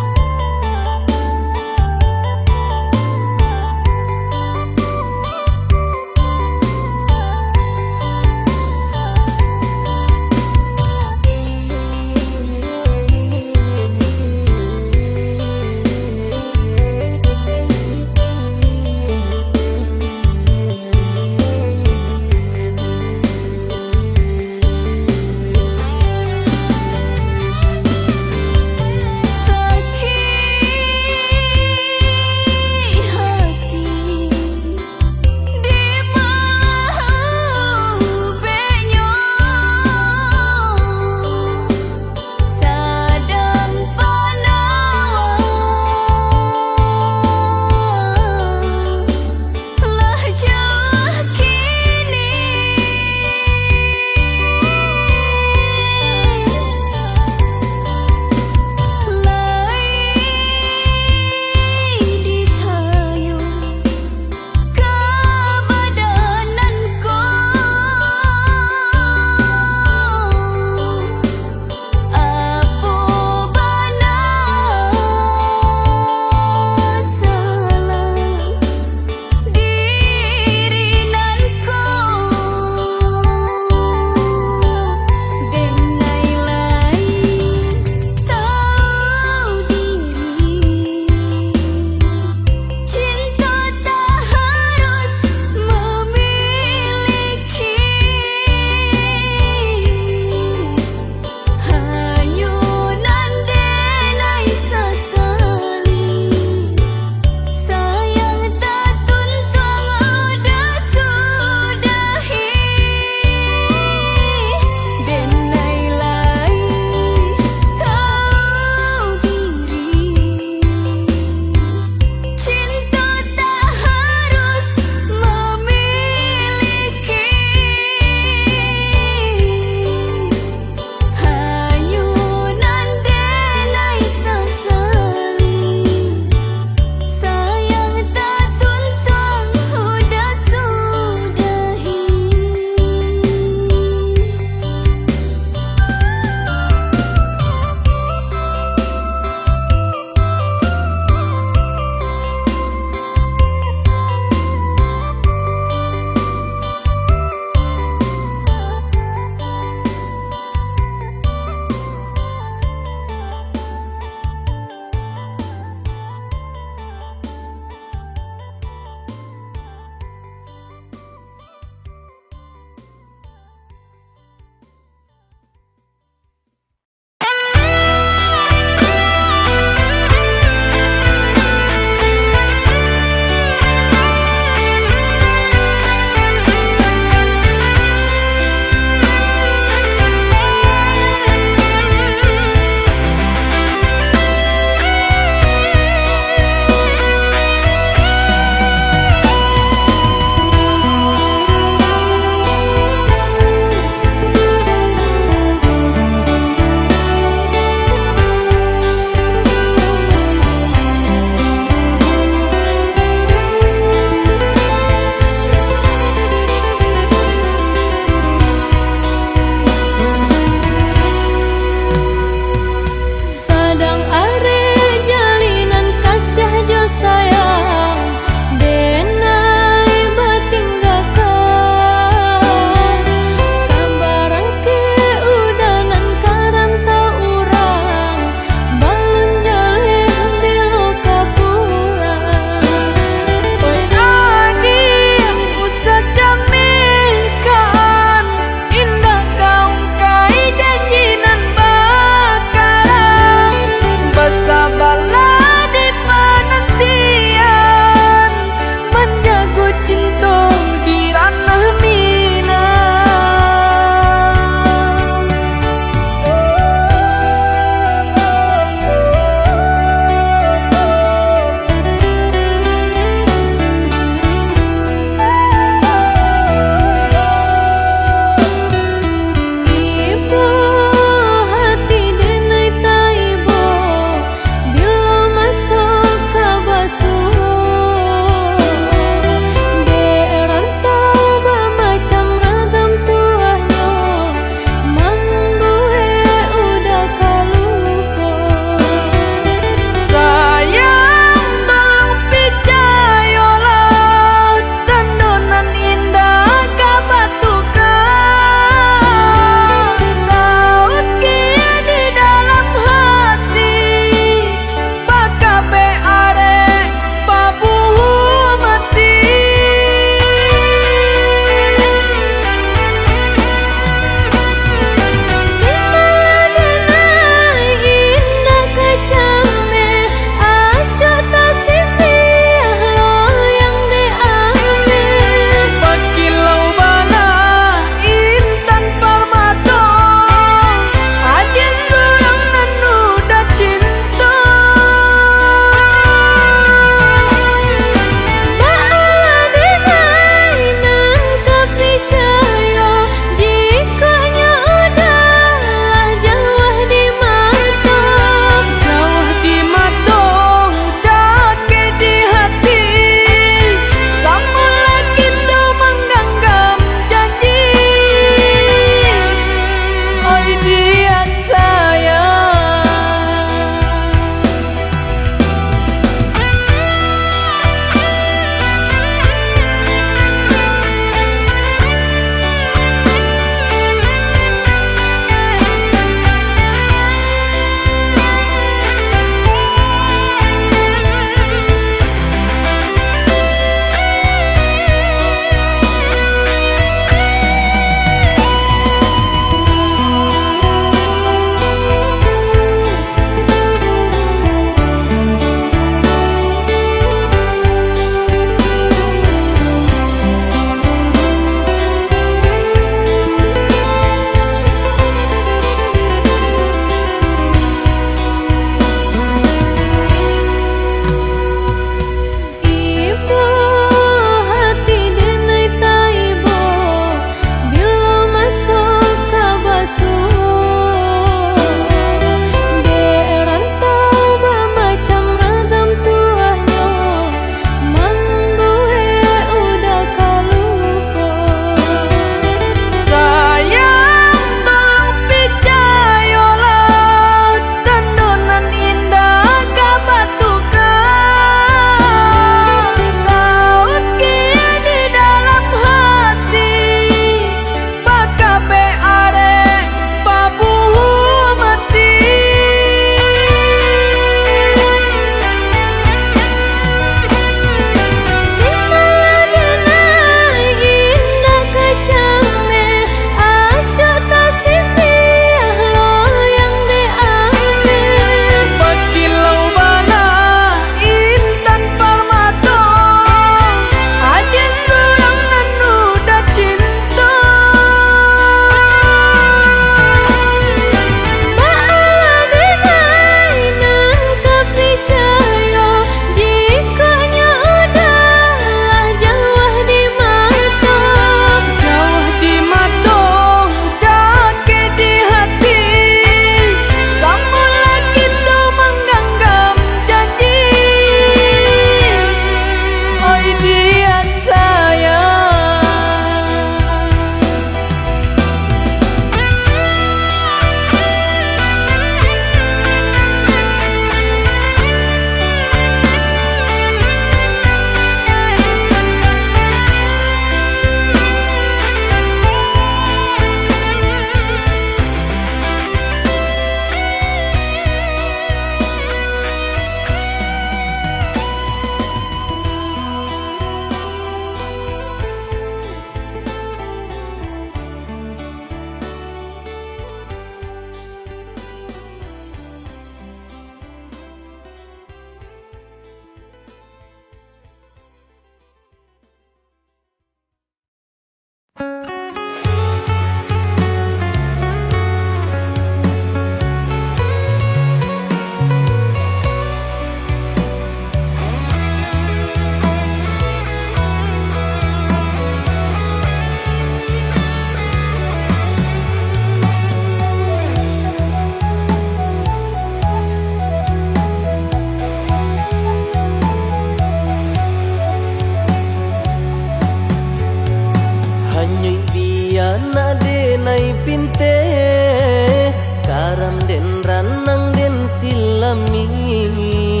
Anak denai pinteh, karam den ranang den silami,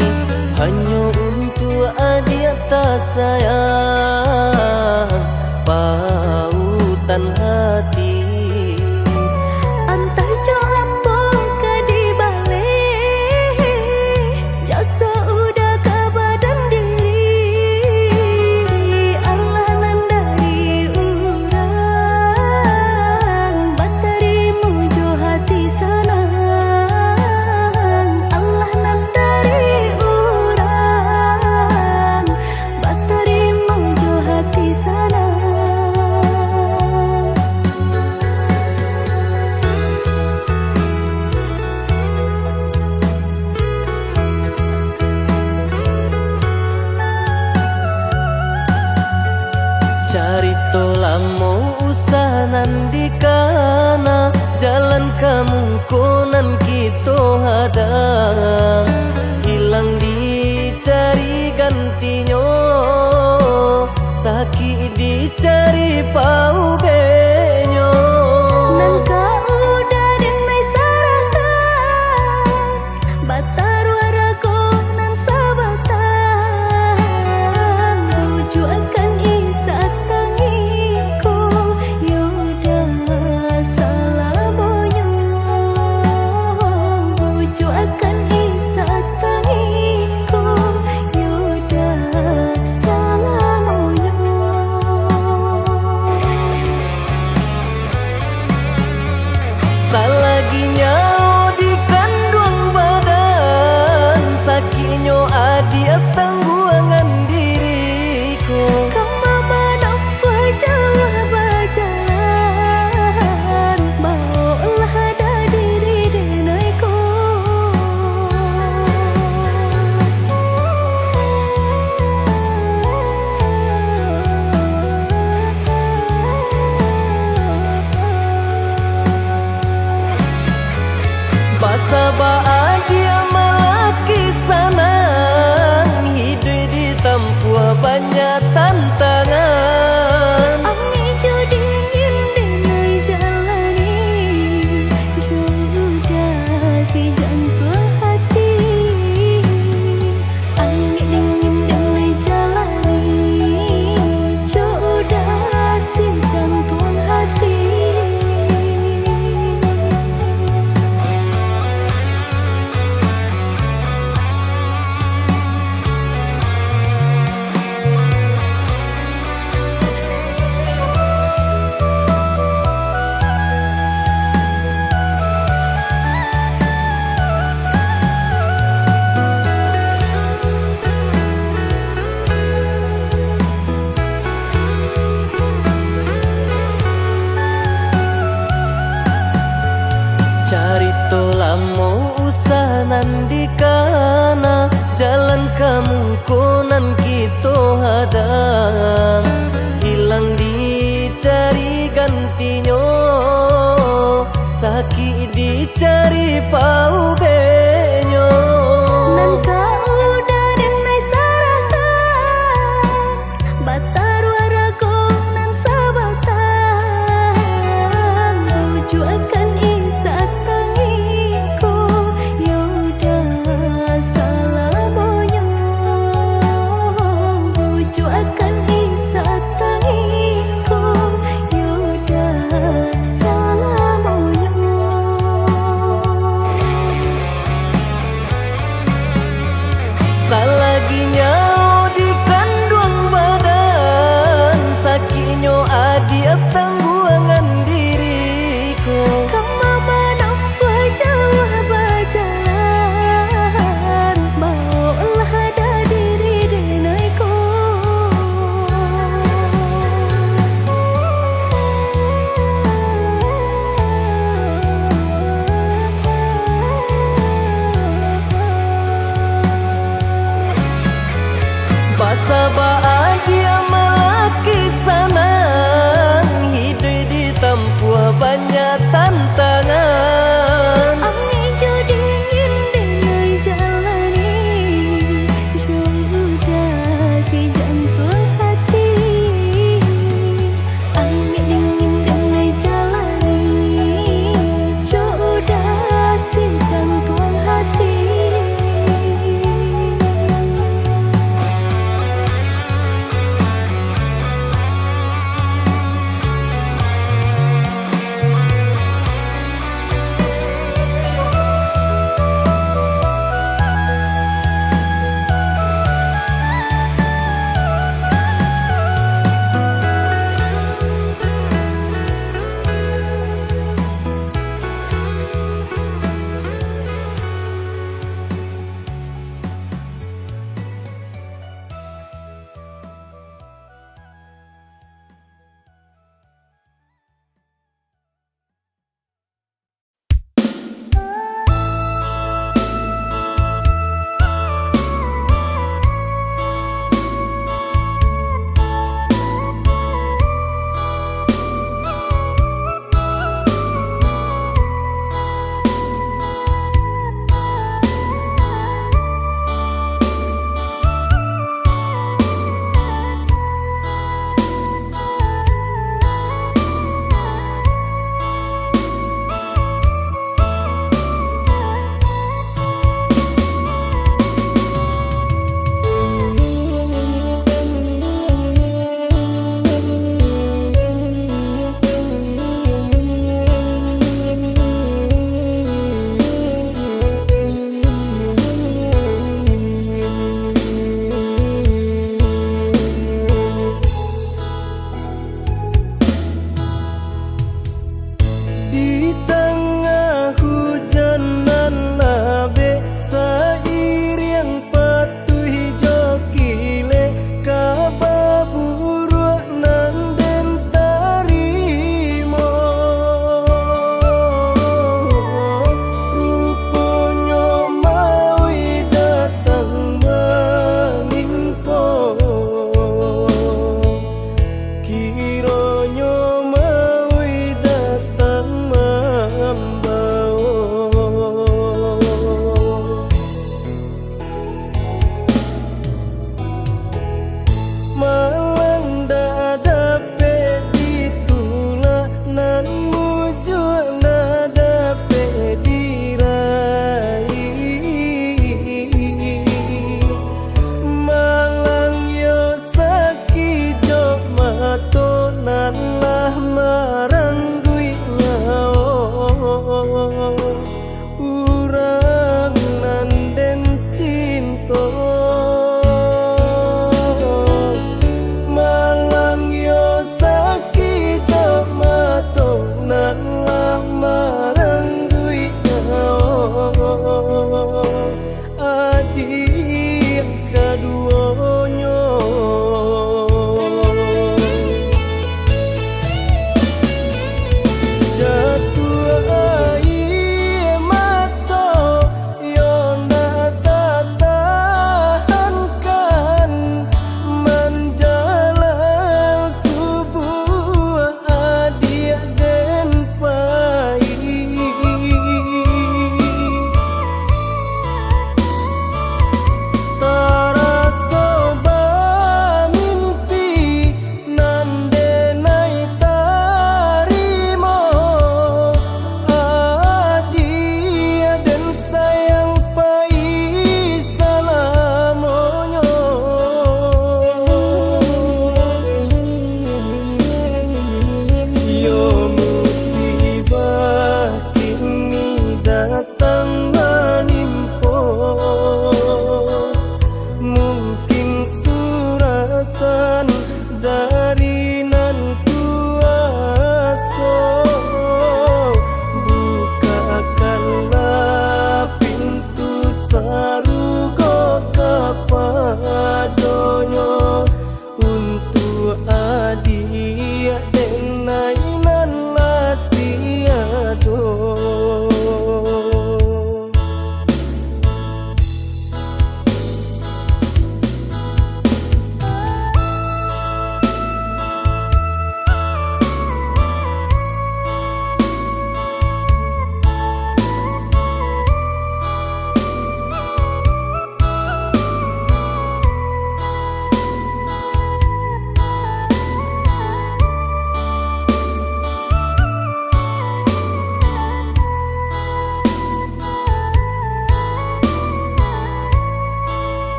hanyo untuak adiak tasayang, pautan hati. Antah jo apo ka dibaleh, jaso uda ka badan diri, alah nan dari urang, batarimo jo hati sanang, alah nan dari urang, batarimo jo hati sanang. Carito lamo usah nan dikana, jalan ka muko nan kito hadang, hilang dicari gantinyo, sakik dicari paubeknyo. Nan ka uda den ai sarahkan, bataruah rago nan sabatang, bujuakan isi tangihku, yo dah salamonyo, bujuakan isi tangihku, yo dah salamonyo. Salagi nyawo dikanduang badan, sakiknyo adiak tangguangan diri ko. Kama manampuah jauah bajalan, baoklah diri denai ko. Basabab adiak malaki sanang, hiduik ditampuah banyak tantangan. Angek jo dingin denai jalani, jo uda si jantuang hati. Angek dingin denai jalani, jo uda si jantuang hati. Carito lamo usah nan dikana, jalan ka muko nan kito hadang, hilang dicari gantinyo, sakik dicari paubek.